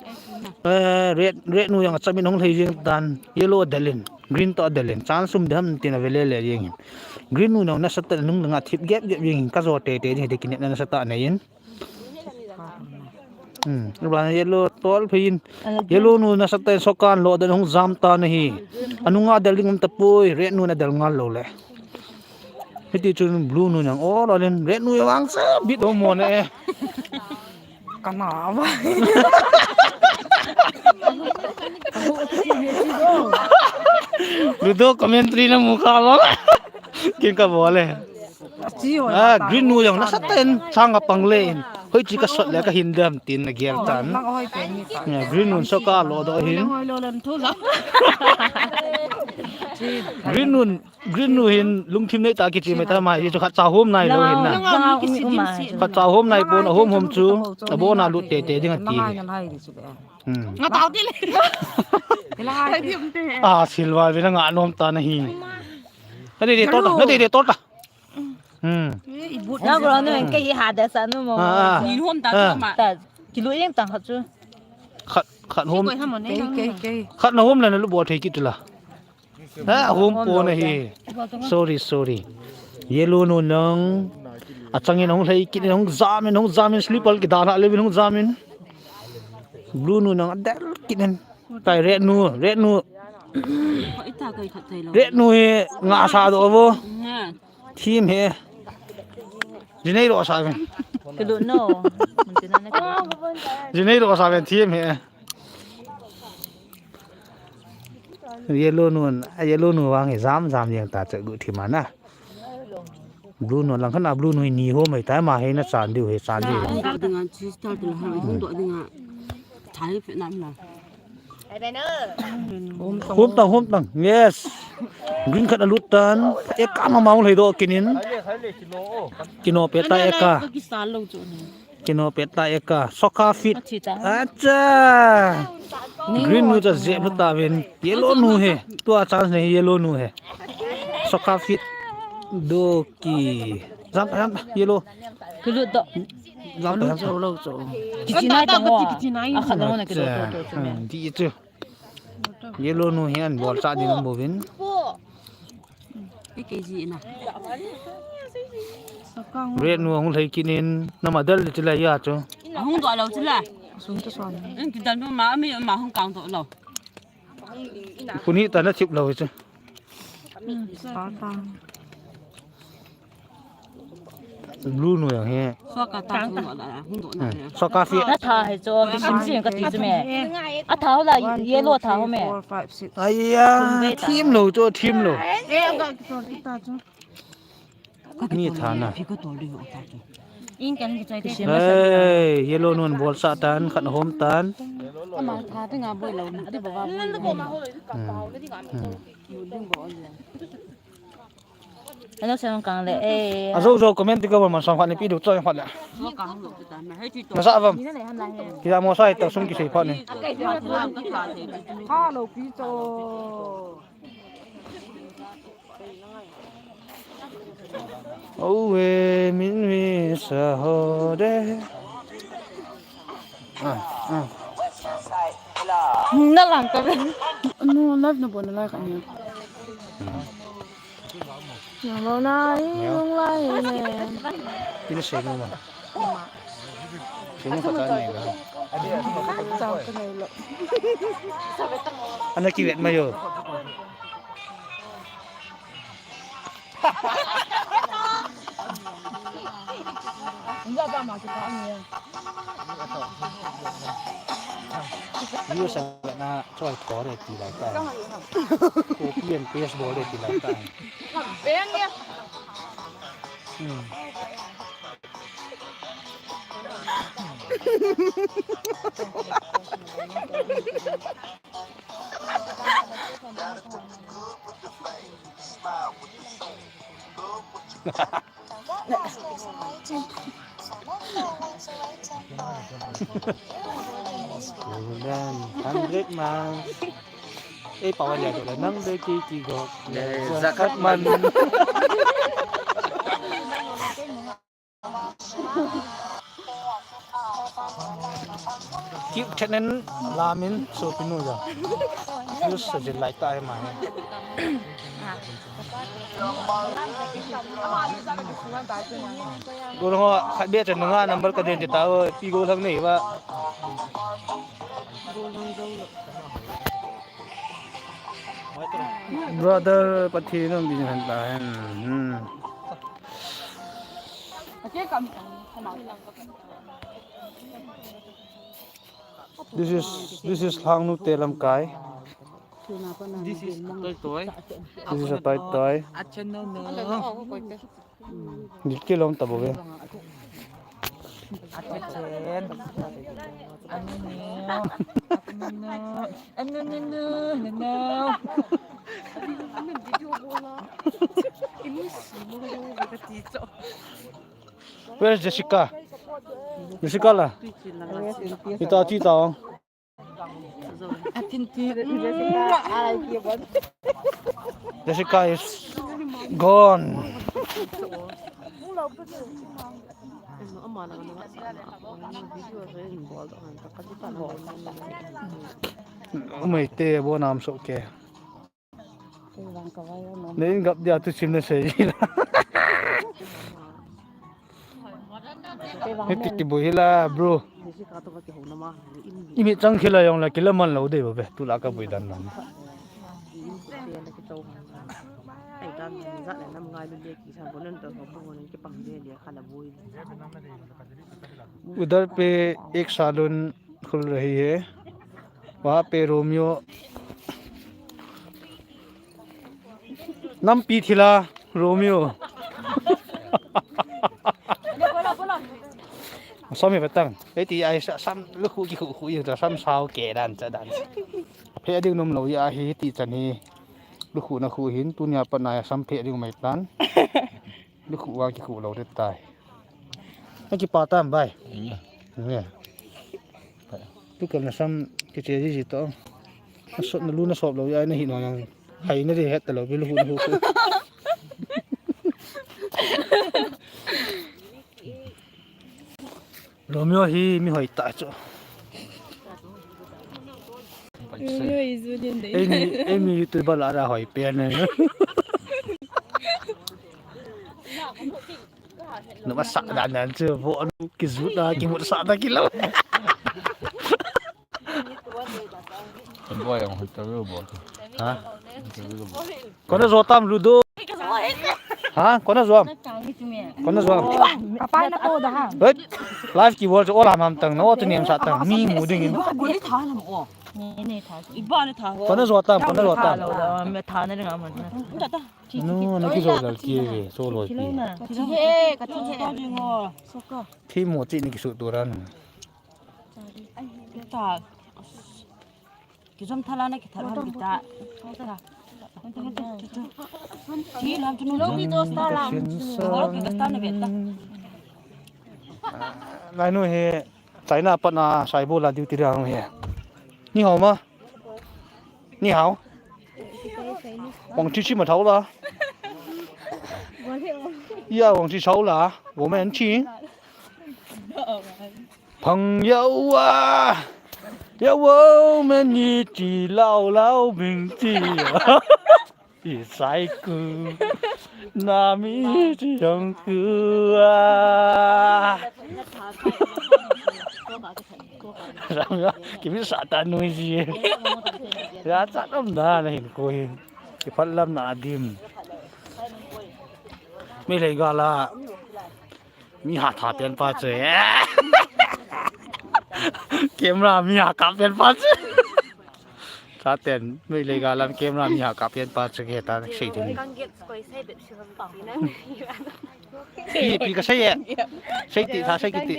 Eh, Red, Red Nu jong acham in hung lhei jeng tan. Yellow adel in. Green toh adel in, chance um dem tin ave lele jeng in. Green Nu nung nasa tah nung langa thip gep gep jeng in, kajo tete jeng in, kinepna nasa tah nei in. Hmm, aban Yellow tol phei in. Yellow Nu nasa tah in soccer lodoh in hung jam tan ahi. Anunga adel ding um tapoi, Red Nu na del ngal lou le. Hiti chun Blue Nu jong, oh, lo len, Red Nu jong vangse bit ho mo na e. Kana ba. Ludo commentary namu kha ba. Kin ka bol e. Ah, Green Nu jong nasa tah in, chang a pang le in. Hoiche ka shot le ka hin dem tin na gel tan. Green Nu soccer lodoh hin. Green Nu Green Nu hin lungthim nei tah kichi mai ta mai, chu khat cha hom nai lou hin na. Khat cha hom nai pon, ahom hom chu abon a lut tete ding ati. Hmm. Nga tao ti le. Ah, silva vina nga nom ta nahi. Na tete tol ta, na tete tol ta. Hmm. Na bro, no, ke hi ha da sa no mo. Ah, ah. Ni hom ta ma. Ta, kilu ing tang khat chu. Khat, khat hom. Kei, kei, kei. Khat na hom le na lu bol thei kit la. Ha, hom pon ahi. Sorry, sorry. Yellow Nu nang. Achang in hung lhei kit in hung jam in, hung jam in, slipper kidan a le vin hung jam in. Blue Nu nang adel kit in. Tai Red Nu, Red Nu. Red Nu hi nga sa doh vo. Thim he. Jinei lo sa ve. Kilu no. Jinei lo sa ve thim he. Yellow Nu, a Yellow Nu vang hi jam jam jeng ta che gu thim ana. Blue Nu lang khan a Blue Nu hi ni ho mai ta ma he na chan diu he chan diu. Hung doh dinga, chi start la ha, hung doh dinga. Thai fe nam la. Hom tang, hom tang. Yes. Green khat alut tan. Eka ma ma hung lhei doh kit in. Kino pe ta Eka. Kino pe ta Eka. Soccer fit. Acha. Green Nu cha jep ta ven. Yellow Nu he. Tua chance nei Yellow Nu he. Soccer fit. Doki. Jam, jam, Yellow. Kilut doh. Jam, jam. Kichi nai tang wa. A khat na na kilut doh doh chu me. Hmm, di chu. Yellow Nu hian bol cha ding um bou vin. Pi kg ina. Red Nu ahung lhei kit in, na ma del le chila ya chu. Ahung doh lo chila. Sung chu son. In kidal nu ma, mi ma hung kang doh lo. Kuni ta na thip lo chu. Hmm, sa ta. Blue Nu jong hi. Soccer ta hung doh la, hung doh na. Hmm. Soccer fit. Na tha hi chu, kisim sim ka ti chu me. A tha ho la, yellow tha ho me. Aiya, thim lo chu, thim lo. Ni tha na. Hey, Yellow Nun bol sa tan, khat hom tan. Ama tha te nga boi lo na, adi baba boi lo. Hmm. Hmm. Hello, Sam Kang le, eh. Ajo jo comment ti ka bol man sam khat ni pi du choi khat le. Na sa vam. Kila mo sai ta sum ki sei pha ni. Hello, pi cho. Owe min wi sa ho de. Ah, ah. Na lang ka. No, live na bon na like ani. Na lo na i long lai ne. Ina sei no ma. Sei no ka ta nai ga. Ana ki vet ma yo. Nga ba ma ki pa ni. Views a na choi ko le ti lai ta. Copy and paste bol le ti lai ta. Hmm. Hundred man. Eh, pawal ya dola nang de ki ki go. Zakat man. Kiu thenen lamin sopinu ja. Views sa jin lai ta ma he. Go ho khat be chan nga number ka den ta o pi go lang nei ba. Brother, Pathen in din han ta hen. Hmm. This is, this is Lhangnu te lamkai. This is a toy toy. This is a toy toy. Achha no no. Git ke lom tabo ve. Achha chen. Anu nu. Anu nu. Anu nu nu nu. Where's Jessica? Jessica la? Ita ti ta. Jessica is gone. Umei te bo nam so ke. Nei gap dia tu sim na sei. Hiti kibui hila, bro. Imi chang khila jong la kila man lo dei ba be. Tu la ka bui dan nam. उधर पे एक सैलून खुल रही है। वहाँ पे Romeo Nampi thila Romeo. Som hi batang. Eti ai sa sam lukhu ki khu khu i ta sam sao ke dan cha dan. Phe ding nom lo ya hi ti chan hi. Lukhu na khu hin tunia pat na ya sam phe ding mai tan. Lukhu wa ki khu lo de tai. Na ki pa tam bai. Nia. Tu kal na sam ki che ji ji to. Na sop na lu na sop lo ya na hi no yang. Hai na de het lo bi lukhu na khu khu. Romeo hi mi hoi ta chu. Romeo is Julian de. Emi, emi YouTuber la ra hoi pe ne. Numa sa dan dan chu bo anu ki zu da ki mu sa da ki lo. Boy ang interview bo. Ha? Interview bo. Kona jo tam ludo. Ha? Kona jo am? Kona jo am? Kapai na to da ha. Hei. Live ki bol chu olam ham tang no tu niam sa tang mi mu ding in. Kona jo tam, kona jo tam. Nu, na ki jo dal ki ve, so loi pi. Thi mo chi ni ki su tu ran. Kijom thala na kithal ham bita. Thi lam tu nu lo mi to sta lam. Hol ki sta na beta. Lai nu he China pat na saibo la duty ra nu he. Ni hao ma? Ni hao? Wang chi chi ma thao la. Ya wang chi chao la. Wo men chi. 朋友啊，要我们一起牢牢铭记啊，一再苦，那么一起痛苦啊。Kimi sa ta nui ji. Ya cha dam da na hin ko hin. Ki phat lam na dim. Mi lei ga la. Mi ha tha pen pa che. Camera mi a kap pen pa chu. Chaten, Meitei gal lam camera mi a kap pen pa chu kei ta sei ding. Kang get koi sei bep si hom pa na. Pi, pi ka sei e. Sei ti, tha sei kiti.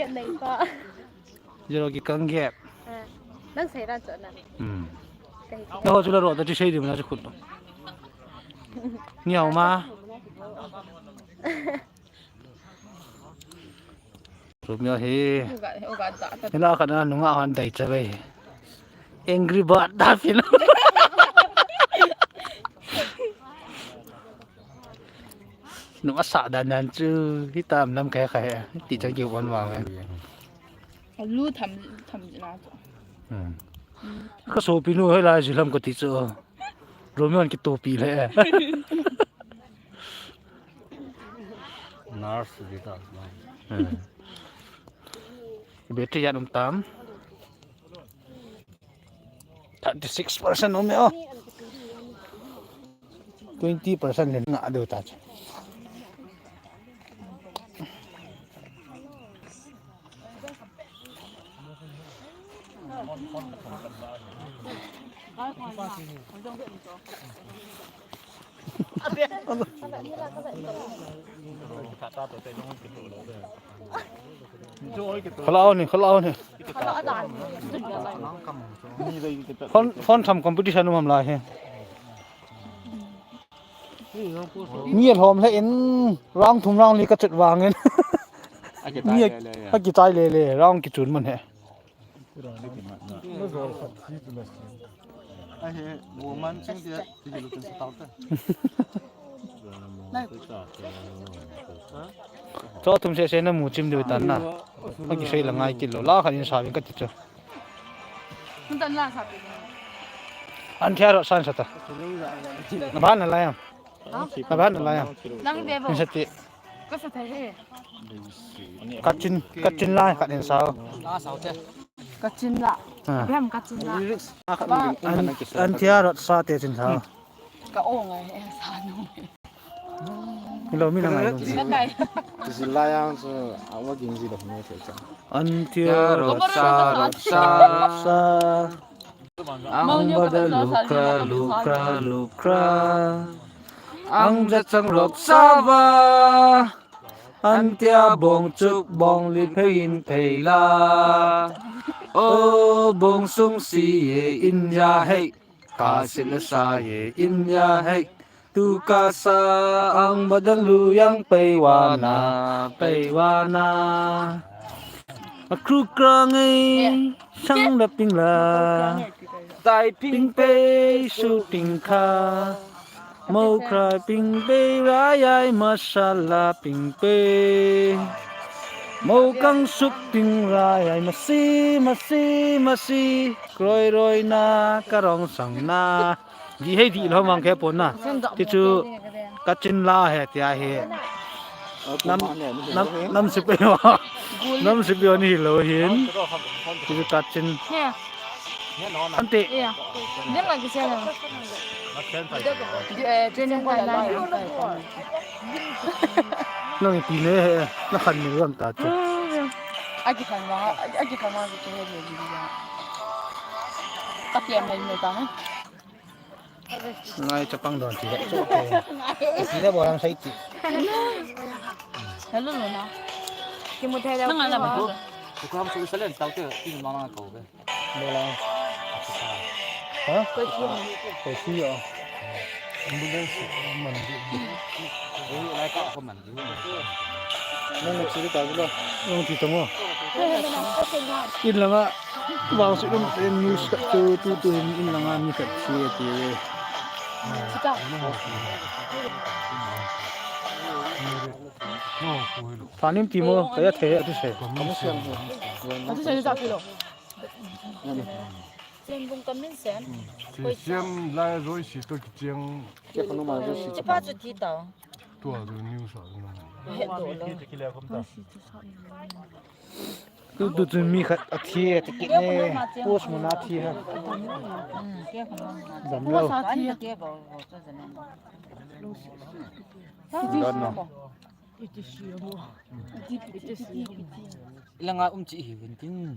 Zero ki kang get. Nang sei ran chu na. Hmm. Ka ho chu la ro ta chu sei ding na chu khut. Ni au ma. Romeo hi. Uga, uga da ta. Hila khat na nunga han dai cha bai. Angry Bird da pin. Nunga sa dan dan chu hitam lam khai khai. Ti chang ki wan wa. Lu tham tham na chu. Hmm. Ka sopi nu hoi la ji lam ka ti chu. Romeo an kitopi le. Nurse di ta. Hmm. Battery yan um tam. Thirty six percent um e o. Twenty percent le nga do ta. Khalau ni, khalau ni. Phone, phone tham competition um ham lai he. Mi alhom le in round thum round li ka chet vangin. Mi a kitai le le, round kichun man he. Ahe, woman ching dia, ti lu tin sa tau ta. Cho thum se se na mu chim diu tan na. Ka kisei la ngai kilo la khan in sa vin ka ti chu. An thia ro san sa ta. Na ban na la ya. Na ban na la ya. Nang be bo. Ni sa ti. Ka sa thai he. Kachin, kachin la ka den sa. La sa te. Kachin la. Ha. Bem kachin la. An, an thia ro sa te chin sa. Ka ong ai he sa nu. Hello, mi na ngai lo. Ti si la yang su, a wa ging ji lo no te cha. An thia ro sa, ro sa, sa. Ang bada lukra, lukra, lukra. Ang jachang rok sava. An tia bong chuk bong li phei in phei la. O bong sung si ye in ya hei. Ka sila sa ye in ya hei. Tu ka sa ang bada lu yang pei wa na, pei wa na. A kru kra ngai, sang da ping la. Tai ping pei su ping kha. Mo kra ping pei ra yai masala ping pei. Mo kang sup ping ra yai masi, masi, masi. Kroi roi na, ka rong sang na. Di hei di lo mang khe pon na. Ti chu kachin la he tia he. Nam, nam, nam si pe wa. Nam si pe wa ni lo hin. Ti chu kachin. He. Ante. Iya. Dia lagi saya. Di, eh, training ko la la. Nang ti ne he. Na khan ni ram ta chu. Agi khan ma, agi khan ma ki he ni. Ka ti am ni ta ha. Ngai chapang don ti le. Ti le bo ram sai ti. Hello, Luna. Ki mu thei da. Nang ala ba. Ko kam su salen tau te, ti ma ma ko be. Bo la. Ha? Ko si. Ko si yo. Ambulance man di. Ko lai ka ko man di. Nang na chiri ta bila. Nang ti tamo. In langa. Vang si um ten news ka tu tu tu in langa mi ka si ti. Thanim ti mo, kaya the, atu se. Atu se, atu se. Chen bung kamin sen. Siam lai roi si to kicheng. Chepa chu ti tao. Tua chu news a. He do lo. Tu, tu, tu mi khat a thi, a ti kit ne. Post mun a thi ha. Zam lo. Post a thi. Don't know. Ilanga um chi hi vin tin.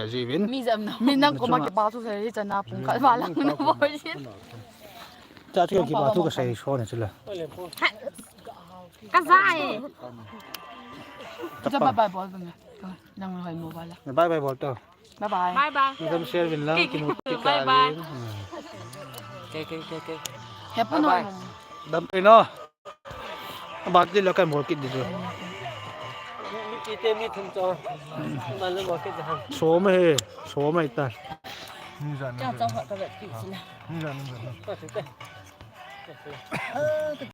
ve jiuvin. Mi nang koma kipa thu sei hi chana pung khat val lang na boi jin. Cha thu kipa thu kasei so ni chule. Kajai. Cha bye bye bol bang. Nang hoi mo bala. Bye bye bol to. Bye bye. Bye bye. Nang share vin lang kinu. Bye bye. Ke ke ke ke. Hepu no. Dam pe no. Bat di la kan bol kit di tu. Mi kite mi thum cho. Mal lo bol kit han. So ma he, so ma ita. Ni jan. Cha cha ha ka vet kit sina. Ni jan ni jan.